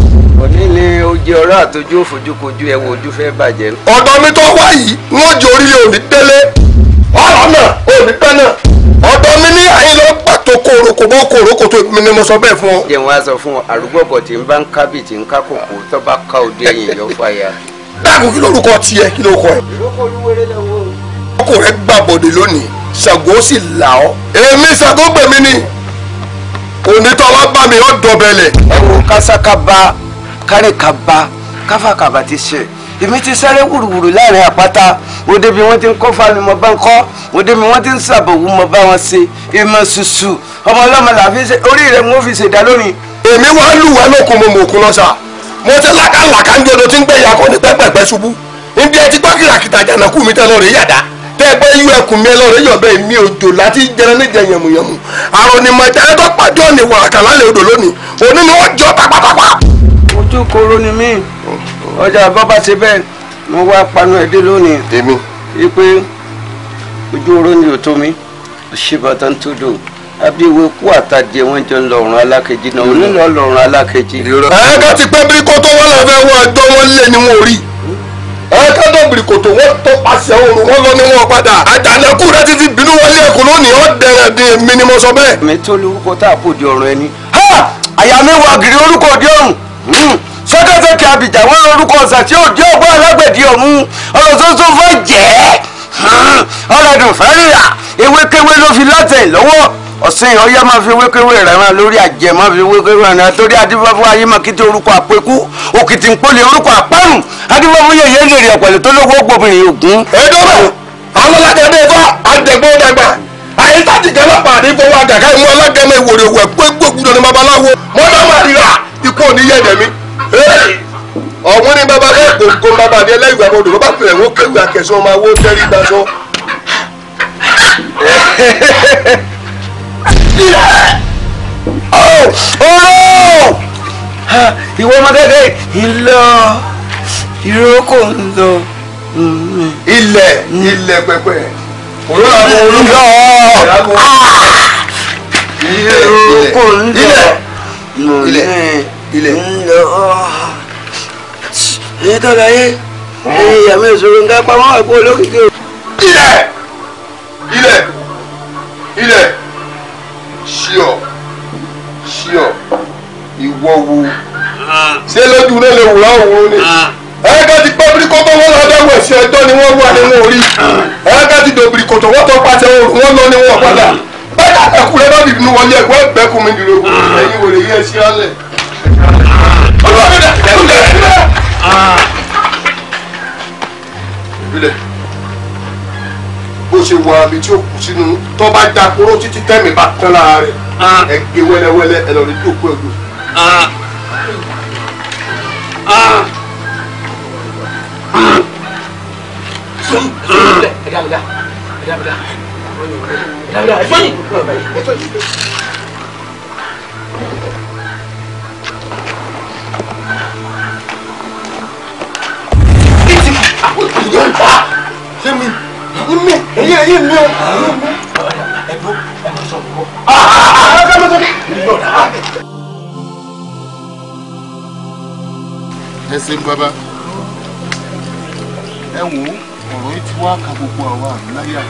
Òní ni ojú ọ̀rọ̀ àtọjú òfojúkojú ẹ wo ojú fẹ́ bàjẹ́. Ọ̀dọ̀ mi tó wá yìí wọ́n jẹ́ orílẹ̀ òní délé ọ̀rọ̀ náà òní pẹ́ náà ọ̀dọ̀ mi ní àyín ló gbà tó kórókò bó kórókò tó mi ni mo sọ bẹ́ẹ̀ fún ọ. Jẹun wá sọ fún ọ àrùgbọ̀kọ̀ tí ń bá ń kábì tí ń ká kòkó tó bá ká òde ẹ̀yìn yọ fàyà. Dákun kí lórúkọ tiẹ̀, kí lórúkọ ẹ̀? Ìrókò olúwerè lọ́wọ́. Ọkọ rẹ gbà bọ̀dẹ̀ lónìí, Ṣàngó sì là ọ́. Èmi Ṣàngó gbèmí ni òní tó wá bá mi ọ́ dọ̀bẹ̀lẹ̀. Ẹ wo kásákábá kárìkàbá káfàkàbà ti ṣe èmi ti sáré wùrùwùrù láàrin àpáta mo débi wọ́n ti ń kọ́ fani mo bá ń kọ́ mo débi wọ́n ti ń ṣàbòwú mo bá wọn ṣe ìmọ̀ ṣùṣù ọmọ ọlọ́mọ là fi ṣe orí rẹ̀ mo fi ṣèdá lónìí. Èmi wá lù wá lókun mo mọ̀ òkun lọ́sà mo ti lákàlàkà ń jọdọ tí ń gbẹ̀yà kọ́ ní pẹ́pẹ́pẹ́ ṣubú níbi ẹ ti gbọ́ kìràkìtà jàǹdàkú mi tẹ́ lọ́rẹ̀ yàdá tẹ́ ẹ gbọ́ iyú ẹkùn mi lọ́rẹ̀ yọ̀bẹ mi òjò láti jẹrẹ níjẹ yànmùyànmù àrùn ni mo jẹ́ tó pàdé òní wàràkà lálẹ́ odò lónìí òní ni wọ́n jọ pápápápá. Ojú koro ni mí ọjà bọ́bá ṣe bẹ́ẹ̀ mo wá panu ẹ̀ dé lónìí. Èmi. Wípé ojú oró ni òtó mi òṣìbàtà ń tó dò abíwé kú àtàjẹ wọn jọ ń lọ ọ̀run alákejì náà onílọ lọ́run alákejì. Ẹ̀ẹ́dá ti pẹ́ bíríkótó wọn lọ fẹ́ wọ́n ẹjọ́ wọn lé ni wọn ò rí ẹ̀ẹ́dá tó bíríkótó wọn tó pàṣẹ oòrùn wọn lọ ní wọn padà àjànàkú rẹ ti fi bínú wọlé ẹkùn lónìí ó dẹrẹ di èmi ni mo sọ bẹ́ẹ̀. Mi tó lórúkọ tá a kò di ọ̀run ẹni. Àyà mi wà gírí orúkọ òdi ọ̀run sọ́kẹ́sọ́kẹ́ àbíjà wọn lórúkọ ọ̀sà tí ó di ọgbọ́n alágbẹ̀dì ọ̀mú ọ̀rọ̀ tó fẹ́ jẹ́ ọ̀rọ̀dùn fẹ́rìrà ewékewé ló fi látẹ̀ lọ́wọ́ ọ̀sìn ọ̀yá máa fi ewékewé rẹ̀ rán lórí àjẹ́ máa fi ewékewé rẹ̀ rán torí adífáfún ayé máa kété orúkọ àpékú òkìtì ń pọ́lẹ̀ orúkọ àpárùn adífáfún yẹ̀yẹ́ lè rí ọ̀pẹ̀lẹ̀ tó lówó gbòmìnir ògún. Ẹ̀ẹ́dọ́rọ̀ àwọn alágẹ̀dẹ̀ ifá àjẹgbọ́n dàgbà àyíká ti gẹ́lá pàdé fọwọ́ àgàgà ìmú alágẹ̀mọ ìwòrè òwò ẹ̀kú gbògbúdọ̀ ní babaláwo mọ́tàmá rírà ikú òní yẹ̀dẹ̀ mi. Ọ̀hún ni bàbá bẹ́ẹ̀ gbòǹgbò bàbá mi ẹlẹ́yìí àwọn odò bàbá pẹ̀lẹ́ wọ́n kéwì akẹ́sọ́ máa wó tẹ́rí gbaṣọ. Ìwọ ọmọ kékeré ìlọ ìrókò ń lọ. Ilẹ̀ ilẹ̀ pẹpẹ òróró àwọn olùyọ ìrókò ń lọ. Ilẹ̀ ilẹ̀ ń lọ. Èyí tó lọ yé èyí àmì ìṣòro ń kápá wọn àpò olókìkí. Ilẹ̀ ilẹ̀ ilẹ̀ ṣíọ ṣíọ ìwọ wo ṣé lójú náà lè wúrà òun ni ẹ̀ẹ́dá ti pẹ́ birikoto wọn lọ dáwọ̀ ẹ̀sìn ẹjọ́ ni wọ́n wà nínú orí ẹ̀ẹ́dá ti dò birikoto wọ́n tó pàṣẹ oòrùn wọn lọ ní wọn padà bẹ́ẹ̀ ẹ̀kú rẹ bá bìbínú wọlé ẹ̀kú ẹ̀gbẹ́kùn mi dìrò ẹ̀yin wò lè yí ẹ̀sìn alẹ̀. Ìbílẹ̀ bó ṣe wọ àbí tí ó kù sínú tó bá da kóró títí tẹ́mi bá tán lára rẹ̀ ẹ gé wẹ́lẹ́wẹ́lẹ́ ẹ lọ rí dòkú ẹ̀ lò. Ṣé mi mi èyí èyí mi o. Ẹ̀dùn ẹ̀ mọ̀ sọ̀rọ̀ kọ́. Ẹ ṣeun bàbá. Ẹ wò ó, ọ̀rọ̀ yìí ti wá ka gbogbo àwa láyà.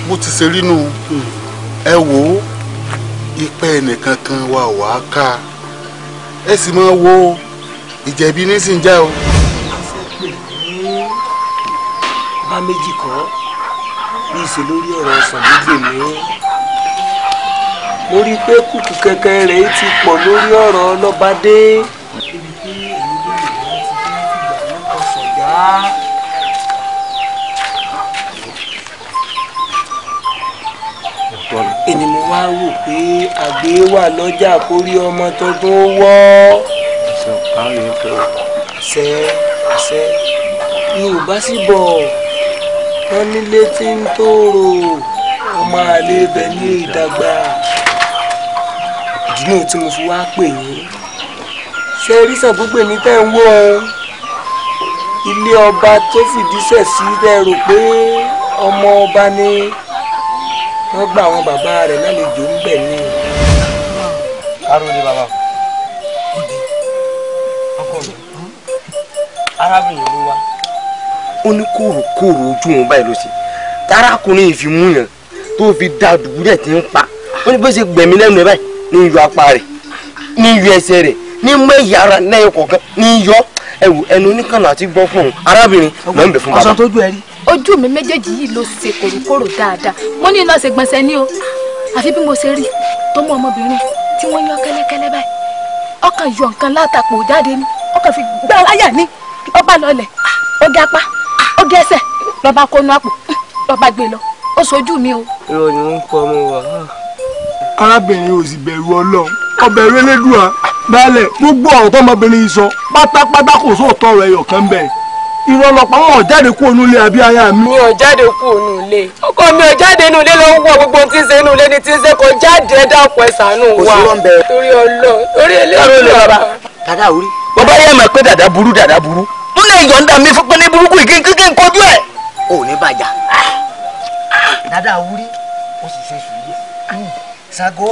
Mo ti ṣe rí nù. Ẹ wò ó, ipẹ́ ẹnìkan kan wà wá ká. Ẹ sì máa wo ìjẹ̀bi nísìnyá o. Bá méjì kọ́ bí ìṣe lórí ọ̀rọ̀ Ṣàngógbèmí. Mo rí i pé kùkù kẹ̀kẹ́ rẹ̀ ti pọ̀ lórí ọ̀rọ̀ ọlọ́badé. Ibi tí èmi lóye láti dé fìgbà náà ọ̀sán já. Èmi mo wá wò pé àgbẹ̀ wà lọ́jà kórí ọmọ tuntun ó wọ́. Àṣẹ àṣẹ Yorùbá sì bọ̀ wọ́n nílé tí ń tòrò ọmọ àlè ibẹ̀ ní ìdàgbà. Ìdí náà tí mo fi wá pè yín. Ṣé rí Ṣàngógbèmí tẹ́ ń wò ó? Ilé ọba tó fìdíṣẹ̀ sí tẹ́ rò pé ọmọ ọba ni wọ́n gba àwọn bàbá rẹ̀ lálejò ń bẹ̀ ni. Aró ni bàbá. Ìdí ọkọ mi. Arábìnrin ló wá. Ó ní kòròkòrò ojú òun báyìí ló ṣe. Tarákùnrin yìí fi mú yàn tó fi da dùbúlẹ̀ tí ń pa. Ó ní bó ṣe gbẹ̀mí lẹ́nu ẹ̀ báyìí ní yọ apá rẹ̀, ní yọ ẹsẹ̀ rẹ̀, ní mú ẹ̀yà ara lẹ́yìn kọ̀ọ̀kan, ní yọ ẹ̀wù ẹnu oníkànnà àti gbọ́ fún òun. Arábìnrin ló ń bẹ̀ fún bàbá. Ọ̀sán tójú ẹ rí. Ojú mi méjèèjì yìí ló ṣe kòròkòrò dáadáa. Mo ní lọ ṣe gbọ̀nsẹ̀ ní o. Àfi bí mo ṣe rí tó mú ọmọbìnrin tí wọ́n yán kẹ́lẹ́kẹ́lẹ́ báyìí. Ọkàn yọ nǹkan látàpò jáde ni. Ọkàn fi gbá láyà ní. Ó bá lọlẹ̀, ó gé apá, ó gé ẹsẹ̀, lọ́ba kónú àpò, lọ́ba gbé lọ. Ó ṣojú mi o. Irọ́ ni wọ́n ń pọ̀ ọmọ wa. Arábìnrin ò sì bẹ̀rù Ọlọ́run, ọbẹ̀rù Elédùà. Baálẹ̀, gbogbo ọ̀rọ̀ tọmọbìnrin yìí sọ pátápátá kò sóòótọ́ ọ̀rọ̀ ẹyọ kan bẹ́ẹ̀. Irọ́ lọ́pàá wọn ò jáde kúrò nílé àbí aya mi. Mi ò jáde kúrò nílé. Ọkọ mi ò jáde nínú ilé ló ń wọ gbogbo tí ń ṣe nínú ilé ni tí ń ṣe kò jáde. Ẹ dákun ẹ ṣàánú wa. Torí Ọlọ́run, torí Elédùà. Dàdá orí. Bàbá yẹn mọ̀ pé dàdá burú dàdá burú. Mo lè yọ̀ǹda mi fún pé ní burúkú yìí kí n kojú ẹ̀. O ò ní bàjá. Dàdá orí, ó sì ṣe sùúrù. Ṣàngó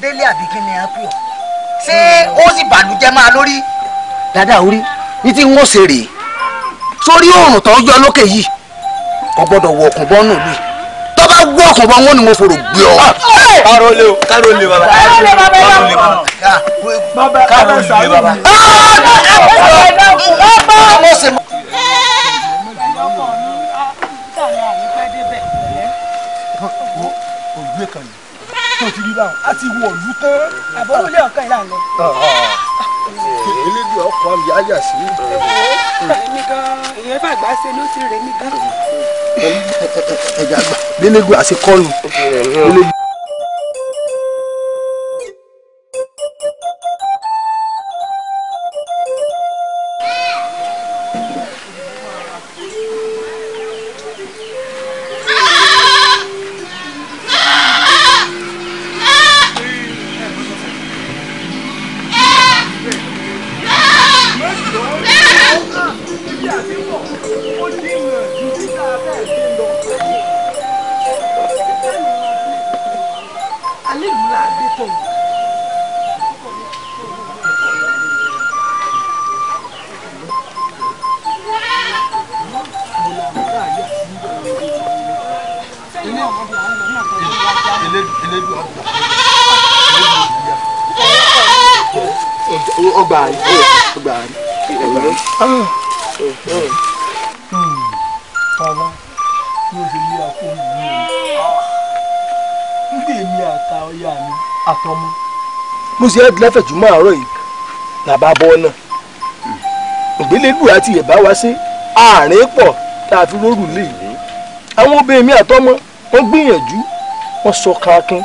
délé àbí kí ni a pè ọ́? Ṣé ó sì bàlújẹ́ máa lórí? Dàdá orí, ní tí wọ́n ṣe rèé. Sórí oòrùn tó yọ lókè yìí, kò gbọ́dọ̀ wọ ọkùn bọ́ nù mí. Tó bá wọ ọkùn bọ́ wọn ni mo fòrò gbé ọ. Káró lé o, káró lé bàbá. Káró lé bàbá. Káró lé bàbá. Ògbé kan yìí tó ti rí báwọn á ti wọ ìlú tán. Àbúrò ilé ọ̀kan ìlànà lọ. Elédùà ọkọ àmì àyà sí. Èmi gan ìyẹn fàgbà ṣe ló ti rè mí gan. Ẹja gbà lélẹ́gùn àti kọ́nù. Bàbá, bí ó ṣe lé àpò ìlú rẹ̀. Ń gbé èmi àta ọya mi àtọmọ. Mo ṣe ẹ́ lẹ́fẹ̀júmọ́ àárọ̀ yìí làbá bọ́ náà. Ògbélédùn àti ẹ̀bá wa sí àárín pọ̀ tá a fi rórù lé yìí. Àwọn obìnrin mi àtọmọ wọ́n gbìyànjú wọ́n sọ kankan.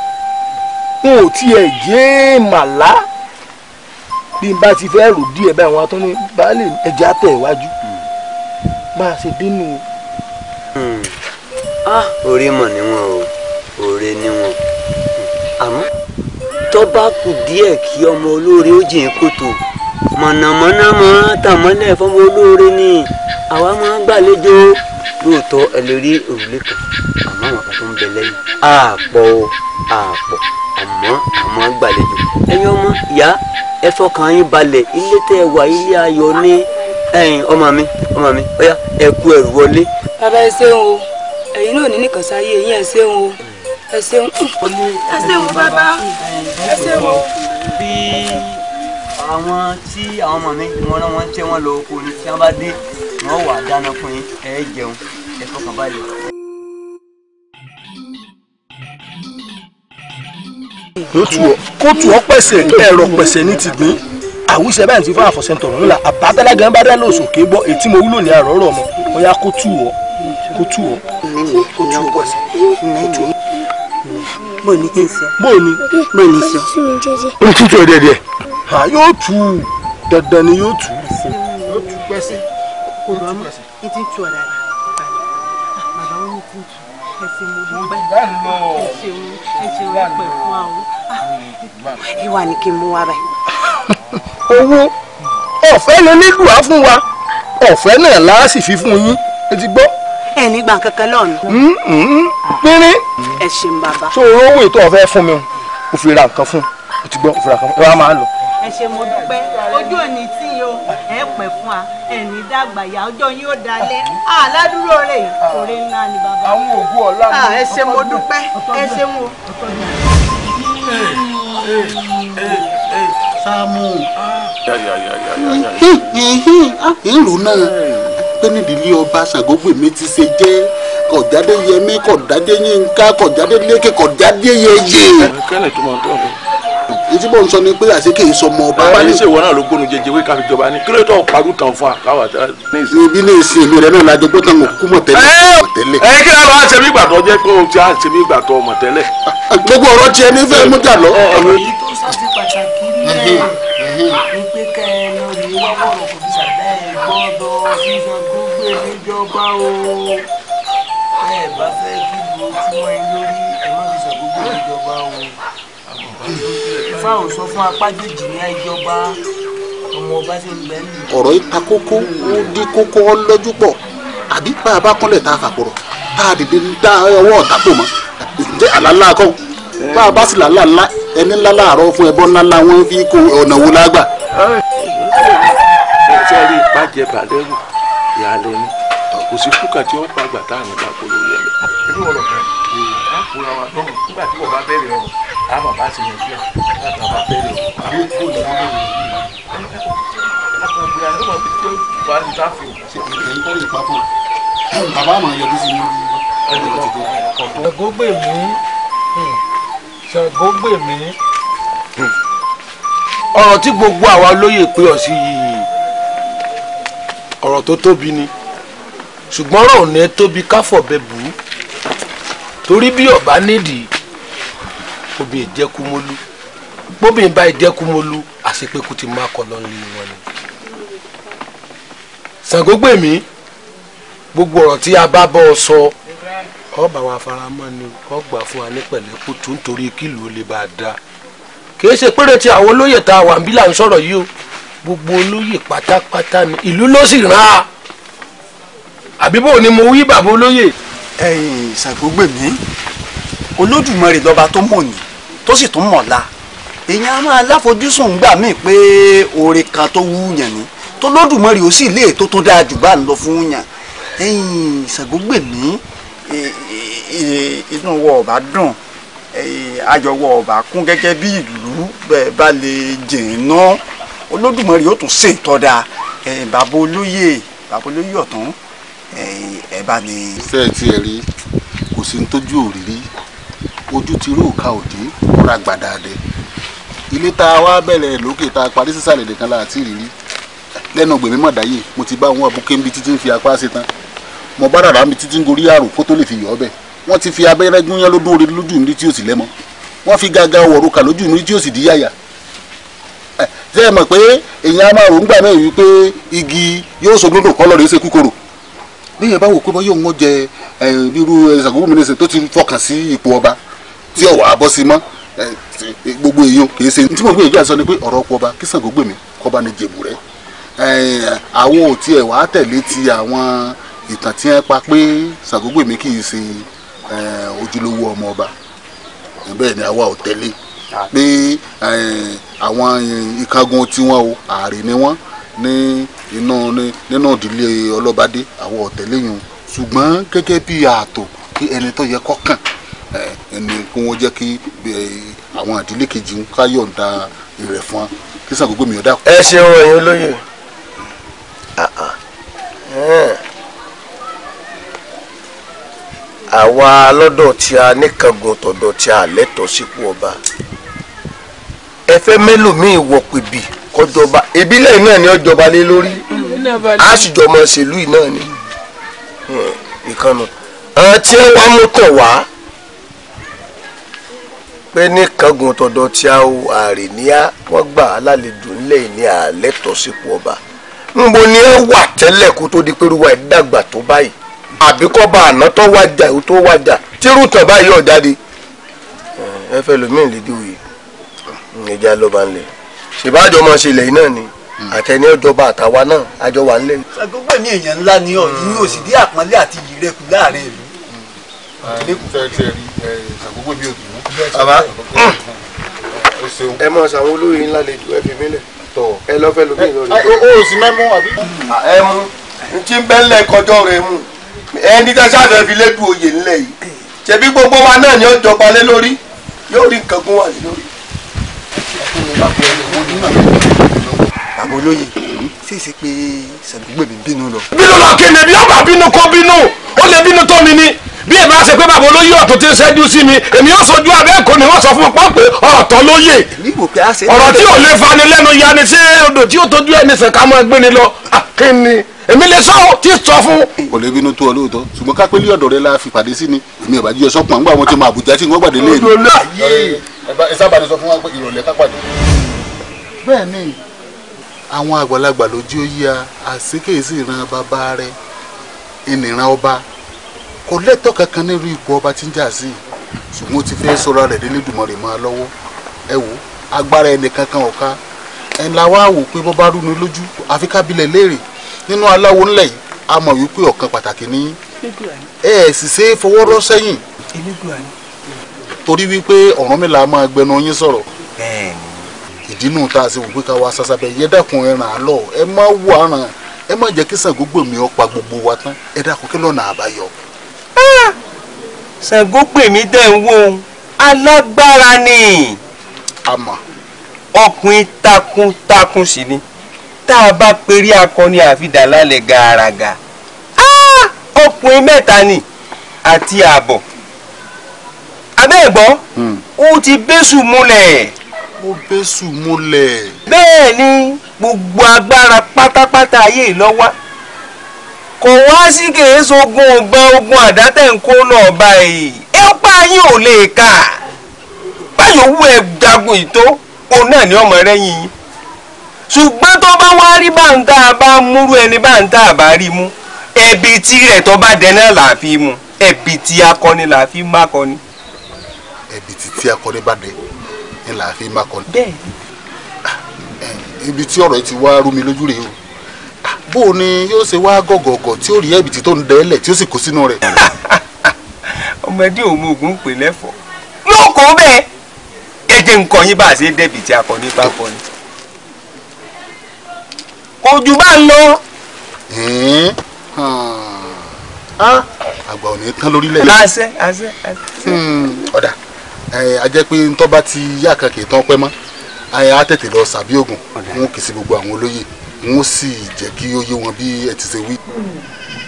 Wọn ò tiẹ̀ jẹ́ màlá. Bí n bá ti fẹ́ rò díẹ̀ báyìí wọn atọ́ ní baálé ẹja tẹ̀ wájú. Bá a ṣe dénú. Orí mọ̀ níwọ̀n o, oore níwọ̀n. Àmọ́ tó bá kù díẹ̀ kí ọmọ olóore ó jìn kòtò, mọ̀nàmọ́ná mọ́ tàn mọ́lẹ̀ fọmọ olóore ni. Àwa máa ń gbàlejò lóòótọ́ ẹ lè rí òrùlé kan àmọ́ àwọn kan tó ń bẹ lẹ́yìn àpọ̀ àpọ̀ àmọ́ àwọn máa ń gbàlejò. Ẹ̀yin ọmọ ìyá ẹ fọkàn yín balẹ̀, ilé tẹ́ ẹ wà ilé ayọ̀ ní. Ẹ̀yin ọmọ mi ọ̀yá ẹ kú ẹrù wọlé. Bàbá ẹ ṣeun o, ẹ̀yin náà ní nìkan sáyé yín, ẹ ṣeun o, ẹ ṣeun, ẹ ṣeun bàbá, ẹ ṣeun o. Bí àwọn tí àwọn ọmọ mi wọn rán wọn tí wọn lọ oko ni, tí wọn bá dé wọn wà dáná fún yín, ẹ jẹun, ẹ fọkàn balẹ̀. Kó tù ọ́ pẹ̀sẹ̀ ẹ̀rọ pẹ̀sẹ̀ ní ti gbìn àwùjọ báyìí ti fún àfọ̀sẹ́ntọ̀ ńlá àbátálágà ń bá dá lóṣù ké gbọ́ ètí mo wúlò ní àrọ́rọ̀ mọ́ ó yá kó tù ọ́ kó tù ọ́ kó tù ọ́ pẹ̀sẹ̀ kó tù ọ́. Bó ní kí n sọ. Bó ní. Bó ní sọ. Ó ní tútù ẹ̀ díẹ̀ ha yóò tù ú dandan ni yóò tù ú. Yóò tù pẹ̀sẹ̀ kó tù pẹ̀sẹ̀. Ní ti tù ọ̀ dáadáa. Bàbá wọn ní ti tù. Ẹ ṣé mo dúpẹ́. Ẹ ṣeun ẹ ṣeun ẹ pẹ́ fún wa o. Ìwà ni kí n mú wa báyìí. Owó ọ̀fẹ́ ló nílùú á fún wa, ọ̀fẹ́ náà la sì fi fún yín, ẹ ti gbọ́. Ẹ ní gbà kankan lọ́nà. Pínrín. Ẹ ṣeun bàbá. So owó ètò ọ̀fẹ́ fún mi o fi ra nǹkan fún o ti gbọ́ o fi ra nǹkan fún ẹ wá máa lọ. Ẹ ṣé mo dúpẹ́, ojú òní tí yín o, ẹ pẹ́ fún wa, ẹ ní dàgbà yá, ọjọ́ yín ó dalẹ̀, aládùúró rẹ̀ òré ńlá ni bàbá. Àwọn ògùn ọ̀la mi. Ẹ ṣé mo dúpẹ́, ẹ ṣeun o. Sáàmù ìlú náà pé nídìílé ọba Ṣàngógbèmí ti ṣe jẹ́ kọ̀jáde Yẹmí kọ̀jáde Yínká kọ̀jáde Lékè kọ̀jáde Yẹyẹ. Kẹ́lẹ̀ tó máa ń tọ́ ọ. Ìtí bò ń sọ ni pé àṣé kì í sọmọ ọba. Bàbá ní ṣèwọ náà ló gbónu jẹjẹ wí ká fi jọba ní kí ló tó parú tàn fún àkáwà tá. Ibi ní ìsìn èmi rẹ náà lájọ gbọ́dọ̀ ń kú mọ̀ tẹ́lẹ̀. Ẹ kí ló wá ṣe bí ìgbà tó jẹ́ pé o ti á ṣe bí ìgbà tó mọ̀ tẹ́lẹ̀. Gbogbo ọ̀rọ̀ tiẹ̀ ní fẹ́ mú jà lọ. Èyí tó ṣàṣì pàtàkì nílẹ̀ ni pé kẹ́ ẹ lọ rí wọ́wọ́rọ̀ kò fi ṣàdá ẹ gbọ́dọ̀ fi Ṣàngógbèmí jọba o. Ẹ bá fẹ́ kí lu ojúmọ́ ẹ lórí ẹ má fi Ṣàngógbèmí jọba o. Ifá ò sọ fún apájèjì ní àìjọba ọmọ ọba ṣe ń bẹ nílùú. Ọ̀rọ̀ yìí ta kókó, ó dí kókó ọlọ́jú pọ̀, àbí bá a bá kúnlẹ̀ tá a fàkùrọ̀ tá a dìde dá ọwọ́ ọ̀tá pò mọ́ ǹjẹ́ àlálà kọ́ bá a bá sì làlá ńlá ẹni ńlá láàárọ̀ fún ẹbọ ńlá ńlá wọn fi kó ọ̀nà wo lágbà. Ṣé rí ìbàjẹ́ balẹ̀rù ìyàlẹ́ ni kò sí kúkà tí ó pa àgbà tá à ní bá kó lórí ẹ̀. Inú ọ̀rọ̀ kan á kóra wa lọ́rùn nígbà tí wọ́n bá bẹ̀rẹ̀ ọ̀rọ̀ á bàbá ti yàn sí ẹ̀ láti bàbá bẹ̀rẹ̀ ọ̀rọ̀ àwọn kò ní wọ́n bẹ̀rẹ̀ ọ̀rọ̀. Bàbá àmọ̀ yọjú sí i. Ṣàngógbèmí Ṣàngógbèmí. Ọ̀rọ̀ tí gbogbo àwa olóyè pé ọ sí yìí ọ̀rọ̀ tó tóbi ni, ṣùgbọ́n ọ̀rọ̀ ò ní tóbi káfọ̀bẹ bù ú torí bí ọba nídìí obìnrin ìjẹkúmólú, bóbìnrin bá ìjẹkúmólú àṣepẹ́kù ti máa kọ lọ́nlé wọn ni. Ṣàngógbèmí, gbogbo ọ̀rọ̀ tí a bá bọ́ ọ sọ ọba wa faramọ́ ni ọ gbà fún wa ní pẹ̀lẹ́kùtù nítorí kílù ó lè bá a da. Kì í ṣe péré tí àwọn olóyè tá a wà níbí là ń sọ̀rọ̀ yìí o, gbogbo olóyè pátápátá ni ìlú ló sì rán a. Àbí bò ni mo wí bàbá olóyè. Ẹ̀yin Ṣàngógbèmí, Olódùmarè lọ́ba tó mọ̀ ní tó sì tún mọ̀ la. Èèyàn á máa láfojúsùn gbà míì pé oore kan tó wú yàn ní tó Lódùmarè ó sì lè tó tún dáa jù bá ń lọ fún yàn. Ẹ̀yin Ṣàngógbèmí, inú wọ ọba dùn, ayọ̀ wọ ọba kún gẹ́gẹ́ bí ìlú bẹ́ẹ̀ bá lè jìnnà Olódùmarè ó tún ṣe ìtọ́da. Bàbá olóyè, bàbá olóyè ọ̀tún ẹ bá ní. Ṣé ẹ tiẹ̀ rí, kò sí ní tójú òrìrí, ojú ti rú òka òdì ọ̀rọ̀ àgbàdàdẹ ilé tá a wá bẹ̀rẹ̀ lókè tá a parí sísàlẹ̀ nìkan la àti ìrírí lẹ́nu gbèmí mọ̀dáyé mo ti bá àwọn abúké níbi títí ń fi apá ṣe tán, mo bá dàrá mi títí ń gorí àrò kó tó lè fi yọ̀ ọ́ bẹ̀. Wọ́n ti fi abẹ́rẹ́ gúnyán lódún orí lójú mi tí ó sì lẹ́mọ́, wọ́n fi gàgà wọ̀rùkà lójú mi tí ó sì di yàyà. Ṣé ẹ mọ̀ pé èèyàn á máa rò ń gbà náà wípé igi yóò so gbọ́dọ̀ kọ́ lọ́rọ̀ ṣe kúkorò bí yẹn bá wò pé bọ́ yóò ń jẹ irú Ṣàngógbèmí nìṣẹ́ tó ti fọkàn sí ipò ọba tí ọ̀wà bọ́ sí mọ́ gbogbo èèyàn kì í ṣe tí mo gbìyànjú àti sọ ni pé ọ̀rọ̀ ọ̀pọ̀ ọba kí Ṣàngógbèmí kọ́ba ní jèbù rẹ̀ Àwọn ò tiẹ̀ wá tẹ̀lé ti àwọn ìtàn tí wọ́n pa pé Ṣàngógbèmí kì í ṣe ojúlówó ọmọ ọba. Bẹ́ẹ̀ ni àwa ò tẹ̀lé pé àwọn ìkángun tiwọn o ààrẹ ni wọ́n ní inú nínú ìdílé ọlọ́badé, àwọn ò tẹ̀lé yun. Ṣùgbọ́n gẹ́gẹ́ bí ààtò kí ẹni tó yẹ kọ́kàn ẹni kí wọ́n jẹ́ kí àwọn ìdílé kejì ń ká yọ̀ǹda ìrẹ̀ fún wa kí Ṣàngógbèmí ọ̀dà. Ẹ ṣeun ẹ̀yin olóyè. Àwa lọ́dọ̀ tí a níkàngun tọ̀dọ̀ tí a lẹ́tọ̀ọ́ sípò ọba. Ẹ fẹ́ mélòmíì wọ̀ pèbì kọjọba ìbílẹ̀ náà ni ó jọba lé lórí, a sì jọmọ ṣèlú yìí náà ni ìkànnì. Àwọn tí wọ́n mú tàn wá pé níkàngun tọ̀dọ̀ tí a ò àrè ní a wọ́n gbà á lálejò ńlẹ̀ ní àlẹ́tọ̀ọ́ sípò ọba. Ńbo ni ẹ wà tẹ́lẹ̀ kó tó di pé ruwa ẹ̀ dàgbà tó báyìí? Àbí kọ́ bá àná tó wájà tó wájà tírú tàn báyìí ọ̀ jáde. Ẹ fẹ́ lómi ìlédè òye ìjà lọ́ba ńlẹ̀ ṣèbájọ́ máa ṣe ilẹ̀ yìí náà ni àtẹni ọjọba àtàwa náà àjọ wà ńlẹ̀. Ṣàngógbèmí èèyàn ńlá ni ọ yìí ò sì dí àpọ́nlé àti iyì rẹ kù láàrin ìlú. Ṣàngógbèmí ò bínú. Bàbá ẹ mọ sàwọn olóyè ńlá lè jù ẹ fi mí lẹ̀ ẹ lọ fẹ́ lómi ìlọrin. O sì mẹ́mú àbí. Ẹ mú n tí ń bẹ́ńlẹ̀ kọjọ́ rẹ mú ẹni tẹ́ sáfẹ́ fi lédu oyè ńlẹ̀ yìí ṣebí gbogbo wa náà ni ó jọba lé lórí yóò rí nǹkan gún wà lé lórí. Bàbá olóyè ṣèṣe pé Ṣàngógbèmí bínú lọ. Bínú lọ kí ni bí ọba bínú kó bínú ó lè bínú tó mi ni bí èmi á ṣe pé bàbá olóyè ọ̀tún ti ń ṣẹ́jú sí mi èmi yóò sojú abẹ́ ẹ̀kọ́ ni wọ́n sọ fún mi pọ́n pé ọ̀tọ̀ lóyè ọ̀rọ̀ tí ò lè fani lẹ́nu ya ni ṣé odò tí ó tójú ẹni sàn ká máa gbé ni lọ kí ni èmi lè sọ ọ́ tí sọ fún. Kò lè bínú tó ọ lóòótọ́ ṣùgbọ́n kápẹ́lí ọ̀dọ̀ rẹ la fi pàdé sí ni èmi ò bá jí ẹ sọ́kùn àgbà wọn ti mọ Àbújá tí wọ́n gbàdé léèrè. Ẹ sábà ní sọ fún wa pé ìrọ̀lẹ́ ká pàdé. Bẹ́ẹ̀ ni àwọn àgbàlagbà ló jí ó yí a àṣekéyèsí ìran bàbá rẹ ìnìran ọba kò lẹ́tọ̀ọ́ kankan nírú ipò ọba tí ń jà sí ṣùgbọ́n ó ti fẹ́ sọ̀rọ̀ rẹ̀ délé dùmọ̀rè mọ́ ọ lọ́wọ́. Ẹ wò agbára ẹnì kankan ọ̀ka ẹ̀ ńlá wa wò pé bọ́ bá rú ni lójú àfi kábílẹ̀ léèrè nínú aláwo ńlẹ̀ yìí a mọ̀ wípé ọ̀kan pàtàkì ní ẹ sì ṣe é fọwọ́ rọ́ sẹ́yìn torí wípé Ọ̀rúnmìlà máa gbẹnu yín sọ̀rọ̀. Ìdínú tá a ṣe wò pé ká wá sásábẹ́ yẹ dákun ẹ ràn án lọ ẹ má wò àràn ẹ má jẹ́ kí Ṣàngógbèmí ó pa gbogbo wa tán ẹ dákun kí lọ́nà àbáyọ. Ṣàngógbèmí dẹ̀ ń wo alágbára ni. Àmọ́ ọkùnrin takuntakun sì ni tá a bá perí akọni àfidàlálẹ̀ gàràgà ọkùnrin mẹ́ta ni àti ààbọ̀ abẹ́ẹ̀gbọ́ ó ti bẹ́sù múlẹ̀. Ó bẹ́sù múlẹ̀. Bẹ́ẹ̀ ni gbogbo agbára pátápátá ayé ìlọ́wà kò wá sí kèéso ogun ọgbọ́n ogun àdátẹ̀ ń kó náà báyìí ẹ pa yín ò lè kà báyìí owó ẹ jagun ìtó òun náà ni ọmọ rẹ yín ṣùgbọ́n tó bá wá rí báńtà bá múrú ẹni báńtà bá rí mú ẹbí tí rẹ̀ tó bá dẹ náà là á fi mú ẹbí tí akọni là á fi má kọni. Ẹbí tí akọni bá dẹ ni là á fi má kọni. Bẹ́ẹ̀ ibi tí ọ̀rọ̀ yìí ti wá rú mi lójú rèé o bó o ní yóò ṣe wá gọ̀gọ̀gọ̀ tí ó rí ẹbí tí tó ń dẹ́lẹ̀ tí ó sì kó sínú rẹ̀. Ọmọdé òun ogun pè lẹ́fọ̀ọ́ yóò kó bẹ́ẹ̀ ẹ jẹ́ nǹkan yín bá a ṣe dẹ́bi tí akọni bá kọni. Ojú bá ń lọ. Àgbà ò ní tán lórílẹ̀. Àṣẹ àṣẹ àṣẹ. Ọ̀dà a jẹ́ pé ntọ́ bá ti yá kan kì í tán pẹ́ mọ́ a tètè lọ sàbí ògùn wọn kì í sí gbogbo àwọn olóyè wọn sì jẹ́ kí ó yé wọn bí ẹ ti ṣe wí.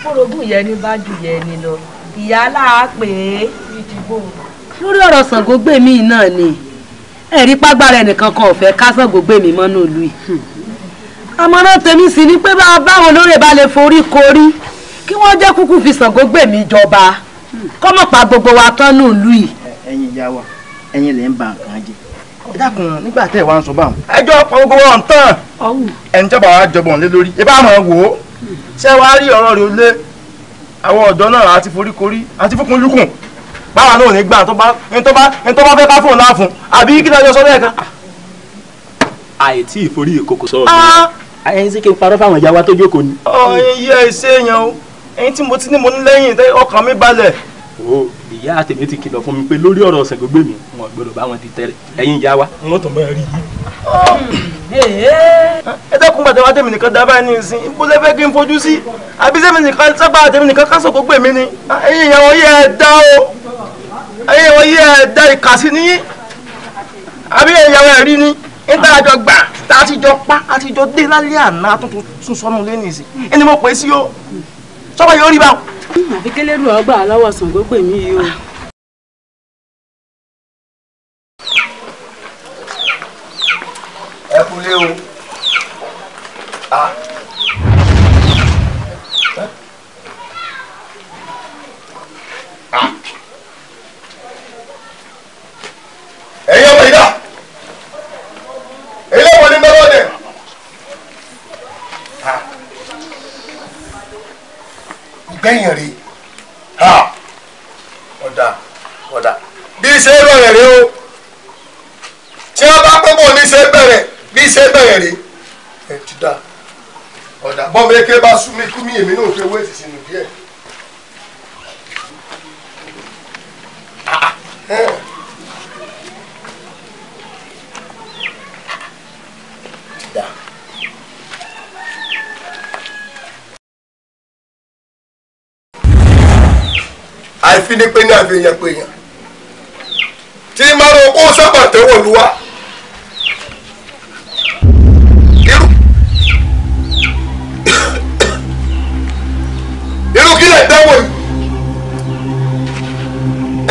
Orogún yẹn ní bá jù yẹn ni lọ ìyá aláà pè é. Lórí ọ̀rọ̀ Ṣàngógbèmí náà ni ẹ̀rí pàgbára ẹnìkan kan ò fẹ́ ká Ṣàngógbèmí mọ́nú ìlú yìí. Àmọ̀ràn tèmi sì ni pé báwọn olórí bá lè forí korí kí wọ́n jẹ́ kúkú fi Ṣàngógbèmí jọba kọ́mọ̀ pa gbogbo wa tán nù ìlú yìí. Ẹ̀yin ìyá wa ẹ̀yin lè ń ba nǹkan jẹ́ ẹ dákun nígbà tẹ́ ẹ wá ń sọ báwọn. Ẹjọ́ gbogbo wọn tán ẹni tí bàbá jọbọ̀ lé lórí ẹ bá mọ̀ wò ó ṣé wàá rí ọ̀rọ̀ rẹ̀ lé àwọn ọ̀dọ́ náà àti foríkorí àti fúnkunlúkùn báwa náà ò ní gbà tó bá ẹni tó bá fẹ́ ká fóun láàfún àbí kí lọ́jọ́ sọ lẹ́ẹ̀kan. Àìtí ìforí ìkòkò sọ̀rọ̀ Ẹyin sí kí n parọ́ fáwọn ìyá wa tó jókòó ni. Ọ iye ẹsẹ yẹn o, ẹyin tí mo ti ní mo ní lẹ́yìn ọkàn mi balẹ̀. O ìyá tèmi ti kìlọ̀ fún mi pé lórí ọ̀rọ̀ Ṣàngógbèmí wọn gbọ́dọ̀ bá wọn di tẹ́lẹ̀ ẹ̀yin ìyá wa. Wọ́n tún bá rí i. Ẹ dẹ́kun bàtà wá tèmi nìkan dábàá ní ìsìn ibo lẹ fẹ́ kí n fojú sí àbí sẹ́mi nìkan sábà tèmi nìkan ká Ṣàngógbèmí ni. Ẹ̀yin ìyá wọn yẹ ẹ dá o, ẹ̀yin wọn yẹ ẹ dá ìkà sí ní àbí ẹ̀yà wọn rí ni níta àjọ gbà tá a ti jọ pa a ti jọ dé lálẹ́ àná tuntun tún sọnù lé nìsín ẹni mo pè é sí o sọ́wọ́ yóò rí báwọn. Àfi kélérù ọgbà lọ́wọ́ Ṣàngógbèmí yìí o. Ẹ kúlé o. Ẹ̀yin ọmọ ìdá ilé wọn ní mẹ́lọ́dẹ̀. Gbẹ̀yìn rí ọ̀dà ọ̀dà bí ṣe bẹ̀rẹ̀ rí o, tí wọ́n bá pẹ́ bọ̀ ní ṣe bẹ̀rẹ̀ bí ṣe bẹ̀rẹ̀ rí ẹ ti dá ọ̀dà bọ́ọ̀mù eke bá sú mi kú mi èmi náà fi owó èsì sínú díẹ̀. Àìfinipe ní àfihàn pé èèyàn tí márùn kó sábà tẹ́wọ̀ lúwa irú kí lè dánwò yìí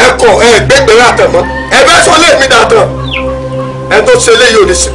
ẹkọ ẹ gbẹgbẹrẹ àtẹmọ ẹ bẹ sọ lé mi dàtàn ẹ tó ṣe léyìí ò ní sè.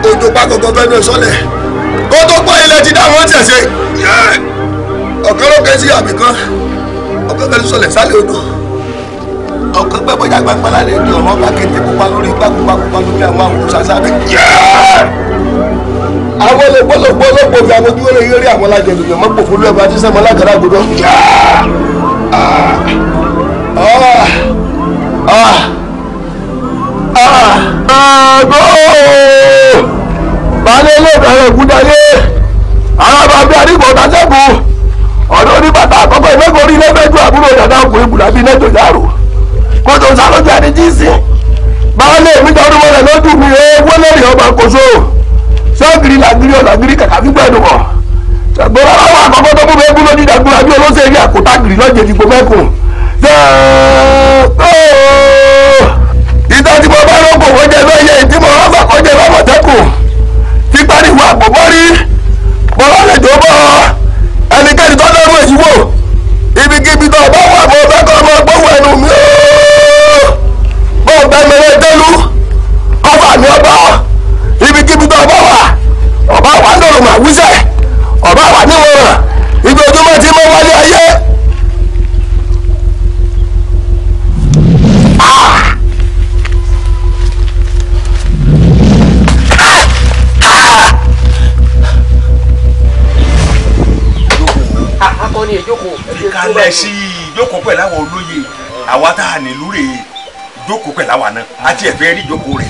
Ojú pákọ̀kọ̀ fẹ́ ní sọ́lẹ̀ kó tó pọ́ ilẹ̀ ti dáhùn ọ̀tí ẹ̀ṣẹ̀ ọ̀kan ló ké sí àmì kan ọ̀kan fẹ́ ní sọ́lẹ̀ sálẹ̀ odò ọ̀kan pẹ́ bọ́jà gbangba lálẹ́ ní ọ̀rọ̀ bá kété pupa lórí gbàgbàgbà lórí àwọn àwòrán sàṣà bẹ́ẹ̀. Àwọn olùgbòlògbò ló fi àwọn ojú eré eré àwọn alájẹlú yàn mọ́ pòfólú ẹ̀bùn àti sẹ́mọ́ lágàrá gbọdọ̀. Baálé ilé ìbẹ̀rẹ̀ ìkúdáyé arábàbí àdìgbò tàṣẹ́gun ọ̀dọ́ oníbàtà àkọ́kọ́ ìmẹ́kọ̀ọ́ orí lẹ́fẹ̀ẹ́jú àbúrò dàda ọkùnrin bùlábí lẹ́jọ́ yàrá kótó sálójú ẹni tí ń sìn baálé mi tọdún mọ́lẹ̀ lójú mi owó lórí ọba kòso sọ́ọ̀gìrì làgìrì ọ̀làgìrì kàkà gbígbẹ́ ẹ̀dùn kọ̀ ṣàgbọ́n aláwọ̀ àkọ́kọ́ tó mú mi egún lójú ìdàgbọ́n àbí olóṣèlú àkótá gìrì lọ́jẹ̀ ìdìbò mẹ́kùn ìtàn tí mo bá rọ́pò wọ́n jẹ lóye ìdí mo rọ́fà kọ́ jẹ lọ́mọ̀tẹ́kùn tí pariwo àpò rí bọ́lá lè tó bọ́ ẹnikẹ́ni tó lọ́rùn èyí wò ibikíbi tó bá wà mọ́ fẹ́ kọ́ ọmọ gbọ́wọ́ ẹnu mi ooo bọ́ bẹ́ẹ̀ mẹ́rẹ́ dẹ́lu kọ́fà mi ọba ibikíbi tó bá wà ọba wà lọ́rùn mà wíṣẹ́ ọba wà níwọ̀n ibi ojúmọ́ ti mọ́ wálé ayé. Kalẹ̀ sí i jókòó pẹ̀lú àwọn olóye àwa tá a nílùú rè é jókòó pẹ̀lú àwa náà àti ẹ̀fẹ́ rí jókòó rẹ̀.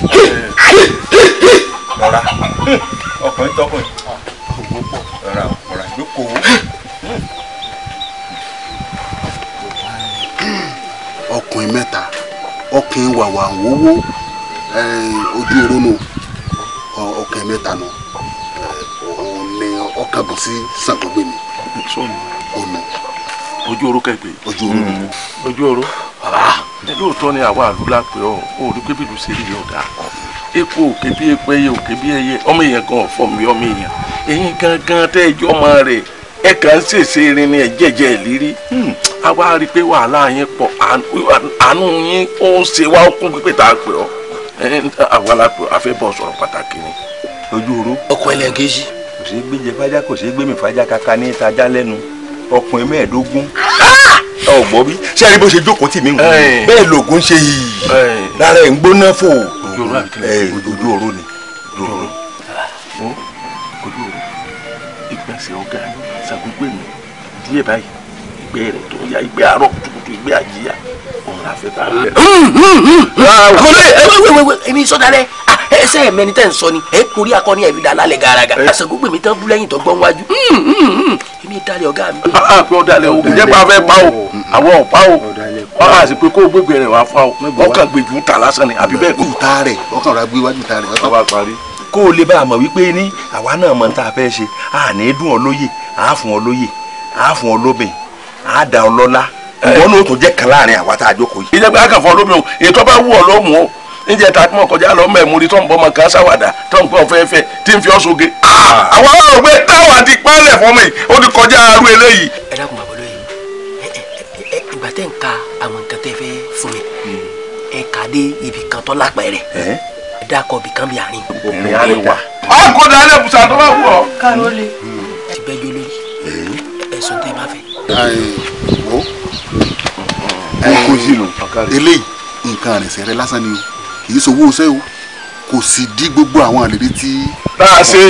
Rọra ọkùnrin tọkùnrin rọra rọra jókòó. Ọkùnrin mẹ́ta ọkùnrin wàwà wowó ojú orónú ọkùnrin mẹ́ta nù òun ni ọkàn bọ̀ sí Ṣàngógbèmí ọ̀nà ojú oró kẹgbẹ ojú oró ni ojú oró lóòótọ́ ni àwa àlù la pè ọ́ ò rí pé bílù ṣe rí ọ̀dà epo òkè bí epo ẹyẹ òkè bí ẹyẹ ọmọ èèyàn gan ọ̀fọ̀ mi ọmọ èèyàn ẹ̀yin gangan tẹ́ ẹjọ́ ọmọ rẹ̀ ẹ kàn ń ṣèṣe irin ni ẹ jẹ́jẹ́ ìlérí àwa rí i pé wàhálà yín pọ̀ àánú yín ó ń ṣe wá ó kún pípé tá a pè ọ́ Àwa la fẹ́ bọ̀ sọ̀rọ̀ pàtàkì ni. Ojú oró. Ọkọ ẹlẹ́ẹ̀kejì. Kò sí gbéjẹ fájá, kò sí gbémi fájá, kaka ní ìtajà lẹ́nu. Ọkùnrin 25. Ọgbọ́n bí ṣé ẹ rí bó ṣe jókòó tì mí ń bẹ́ẹ̀ lògùn ṣe yìí lára ẹ̀ ń gbóná fò. Ojú oró ni. Ojú oró. Ojú oró. Ìgbọ̀nsẹ̀ ọ̀gá Ṣàngógbèmí díẹ̀ báyìí, ìgbẹ́ rẹ̀ tó ya ìgbẹ́ àárọ̀ kùtùkùtù, ìgbẹ́ àjíyá, òun la fẹ́ bá rẹ̀. Àkọlé èmi sọ́dálẹ̀ ẹsẹ̀ mẹ́ni tẹ́ ń sọ ni ẹ kórí akọni ẹ̀ fi dà lálẹ́ gàràgà. Ṣàngógbèmí tán bú lẹ́yìn tó gbọ́n wájú, èmi dalẹ̀ ọ̀gá mi. Pé ọ̀dàlẹ̀ o, jẹ́ pé a fẹ́ pa o, àwọn ò pa o, wọ́n á sì pé kó gbégbé rẹ̀ wá fa o, ọkàn gbèjú ta lásán ni àbí bẹ́ẹ̀ kọ́. Ta rẹ̀ ọkàn rẹ̀ gbé wájú ta rẹ̀. Ọba parí. Kó o lè bá a mọ̀ wípé ní àwa náà mọ̀ tá a fẹ́ ṣe, a ní dùn ọ lóye, a fún ọ lóye, a fún ọ lóbìn, a dà ọ lọ́lá, ìwọ náà tó jẹ́ kan láàrin àwa tá a jókòó yìí. Ìjẹ́pẹ́ akànfọ́ lómi o, ètò bá wù ọ ló mú o, níjẹ́ ta mọ̀ kọjá lọ mẹ́ múri tó ń bọ́ ọmọ kan sáwàdà tó ń pẹ́ ọ̀fẹ́fẹ́ tí ń fi ọ́ soge. Àwọn ọ̀rọ̀ pé táwọn àti pálẹ̀ fọmọ yìí ó ti kọjá arú eléyìí. Ẹ dákun bàbá olóyè, ìgbà tẹ́ ń ka àwọn nǹkan tẹ́ fẹ́ fún mi, ẹ kà dé ibì kan tó lápẹ̀rẹ̀, ẹ dákọ̀ ibì kan bí àárín. Ìrìn àárín wa. Ọkọ̀ dalẹ̀ bùsà tó bá wù ọ́. Káró le. Ti bẹ́jọ́ lórí ẹ̀sùn tẹ́ bá fẹ́. Kò sí lò eléyìí, nǹkan àrìnsẹ̀ rẹ lásán ni o, kì í sowó ṣẹ́ o, kò sì dí gbogbo àwọn àlérí tí. Tá a ṣe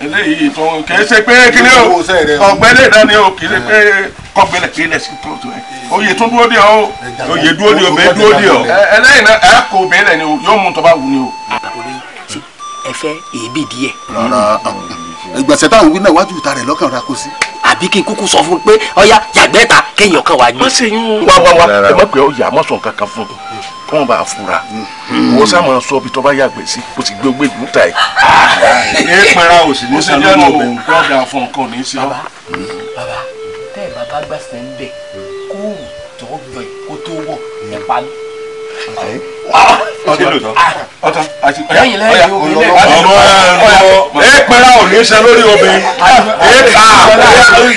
eléyìí tó kì í ṣe pé kíní o, ọ̀gbẹ́lẹ̀ náà ni o, kì í ṣe pé kọ́gbẹ́lẹ̀ kílẹ̀ sí tó tó ẹ̀. Oyè tún dúró dé ọ, oyè dúró dé ọ, bẹ́ẹ̀ dúró dé ọ. Ẹlẹ́yìn náà ẹ kò bẹ́ẹ̀lẹ̀ ni o, yóò mú tó bá wù ni o. Ẹ fẹ́ èébì díẹ̀. Rárá, ìgbọ̀nsẹ̀ táwọn wí náà wájú ìta rẹ̀ lọ́kàn ra kó sí. Àbí kí n kúkú sọ fún un pé ọ̀ya yàgbẹ́ ta kéèyàn kan wá gbé. Má ṣe yún wá wá wá, ẹ má pè ọ́ yà má sọ nǹkan kan fún un kí wọ́n bá a fura. Wọ́n sá máa sọ ibi tó bá yàgbẹ́ sí, kó sì gbé gbé ta ẹ̀. Ẹ pẹ́ra ò sì ní sàn lórí obìnrin. Kó dáa fún nǹkan ní sí ọ. Bàbá tẹ́ ẹ̀ bàbá gbàsẹ̀ ń bẹ̀ kó tó yọ ẹ̀ kó tó wọ̀ ẹ̀ pa mí. Ẹ pẹ́ra ò ní sàn lórí obìnrin. Ẹ ta orí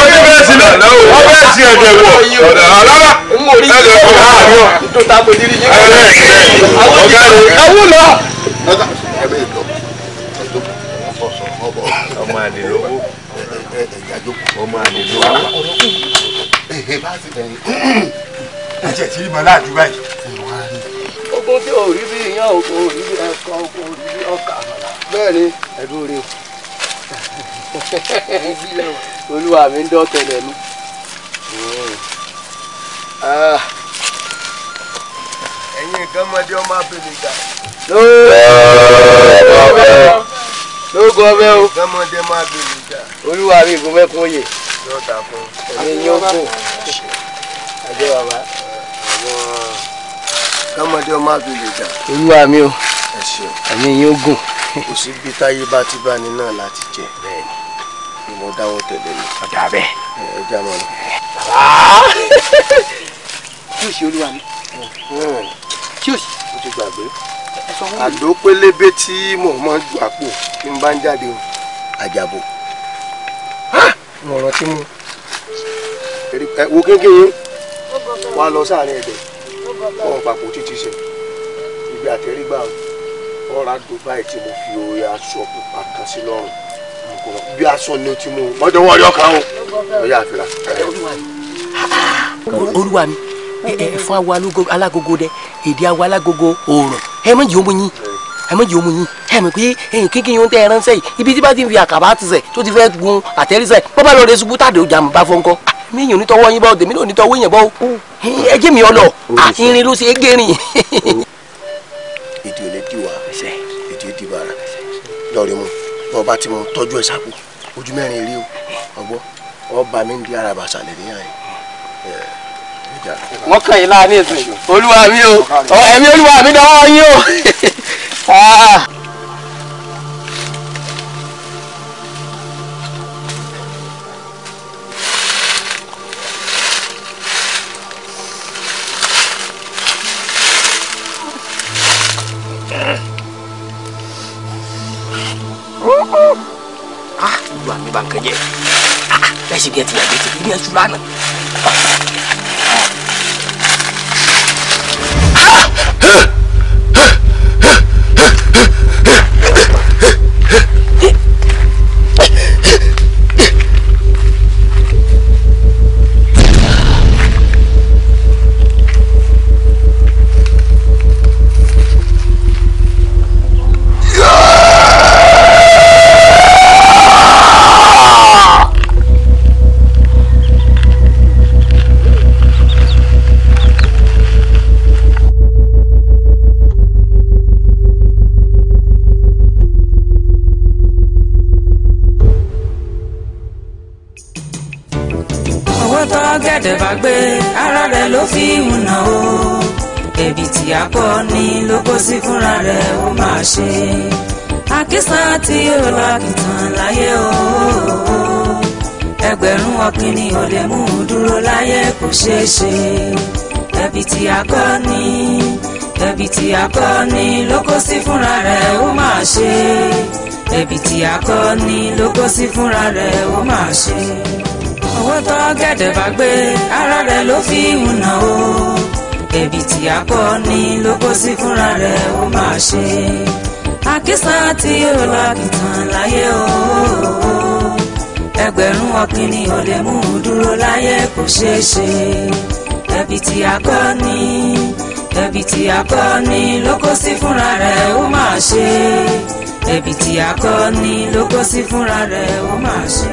ti bẹ́ẹ̀ sí náà, wọ́n bẹ́ẹ̀ sí ẹ̀jẹ̀ wọ̀ ọ̀dà alára ẹ̀jẹ̀ wọ̀ Ọmọ àlè lówó, ọmọ àlè lówó. Ẹ̀jẹ̀ tí ìmọ̀ láàdú báyìí. Ogun tí ò rí bí iyán, ogun ò rí bí ẹ̀kọ, ogun ò rí bí ọkà. Bẹ́ẹ̀ ni ẹ̀dùn rè o. Olúwa mi ń dọ́tẹ̀lẹ̀ mi. Ẹ̀yin nǹkan mọdé ọmọ abẹ́lé ga. Lóògùn ọbẹ̀ o. Nǹkan mọdé ọmọ abẹ́lé ga. Olúwa mi ìgò mẹ́kún oyè. Yóò dà fún. Ẹ̀mí yóò kù. Àjọ bàbá. Àwọn kọ́mọdé ọmọ abẹ́lé ga. Olúwa mi o. Ẹ ṣeun. Ẹ̀mí yóò gùn. Kò sí bí táyé bá ti bá ní náà láti jẹ. Bẹ́ẹ̀ni. Ni mo dáwọ́ tẹ̀lé mi. Ọ̀dà bẹ́ẹ̀. Ẹ já mọ́ lọ. Kí o ṣe olúwa mi. Kí o ṣe. Mo ti gbàgbé. Àdó pélébé tí mò ń máa ju àpò tí n bá ń jáde o. Àjàbò. Mo rántí mú. Wo kékeré wá lọ sáàrin ẹ̀dẹ̀ kọ́ ọ papò títí ṣe. Ibi àtẹrígbà ọ̀rá Dubai tí mo fi orí aṣọ pupa kan sí lọ́rùn. Bí aṣọ ni o ti mú un. Mọ́jọ́ wọ́n rí ọkàn o. Ọ̀yá àfìrà. Olúwa mi, ẹ fún awo alágogo dẹ, èdè awo alágogo òòrùn, ẹ mọ̀ jẹ́ òmu yín, ẹ mọ̀ jẹ́ òmu yín, ẹ mọ̀ pé ẹ̀yìn kíkì yín tẹ́ ẹ ránṣẹ́ yìí, ibi tí bá ti ń fi àkàbà ti sẹ̀ tó ti fẹ́ gun àtẹ́rísẹ̀, bọ́ bá lọ rẹ ṣubú tàdé ọjà mi bá fọ́ ńkọ́. Mi yìí onítọ́wọ́ yín bọ́, tèmi náà onítọ́wọ́ yẹn bọ́, ẹ jẹ́ mi ọ lọ, irin ló ṣe é gé rìn. Èdè ò ní di wa, èdè di bàrà, lọ́ọ̀rì mu, bọ́ bá ti mu tọ́jú ẹ̀ sápò, ojú mẹ́rin rí o, ọgbọ́, ọba mi ń di ara bàṣàlẹ̀ níyà yìí. Wọ́n kàn yín láàánú ìsìn. Olúwa mi o, ẹ̀mí olúwa mi dánwọ́ yín o. Olúwa mi bá nǹkan jẹ́, bẹ́ẹ̀ sì bí ẹ ti yàgbẹ́ ti bí ẹ ṣú lánàá. gẹ̀dẹ̀ bá gbé ara rẹ̀ ló fi ń nà o. Ẹ̀bi tí a kọ́ ni ló kó sí fúnra rẹ̀ ó máa ṣe. Àkísà tí ó lákìtàn láyé o. Ẹgbẹ̀rún ọ̀kìnrin ò lè mú un dúró láyé kò ṣeé ṣe. Ẹ̀bi tí a kọ́ ni ẹ̀bi tí a kọ́ ni ló kó sí fúnra rẹ̀ ó máa ṣe. Ẹ̀bi tí a kọ́ ni ló kó sí fúnra rẹ̀ ó máa ṣe. Owó tó gẹ̀dẹ̀ bá gbé ara rẹ̀ ló fi ń nà o. Ẹ̀bi tí a kọ́ ni ló kó sí fúnra rẹ̀ ó máa ṣe. Àkísà tí ó lákìtàn láyé o. Ẹgbẹ̀rún ọ̀kìnrin ò lè mú un dúró láyé kò ṣeé ṣe. Ẹ̀bi tí a kọ́ ni ẹ̀bi tí a kọ́ ni ló kó sí fúnra rẹ̀ ó máa ṣe. Ẹ̀bi tí a kọ́ ni ló kó sí fúnra rẹ̀ ó máa ṣe.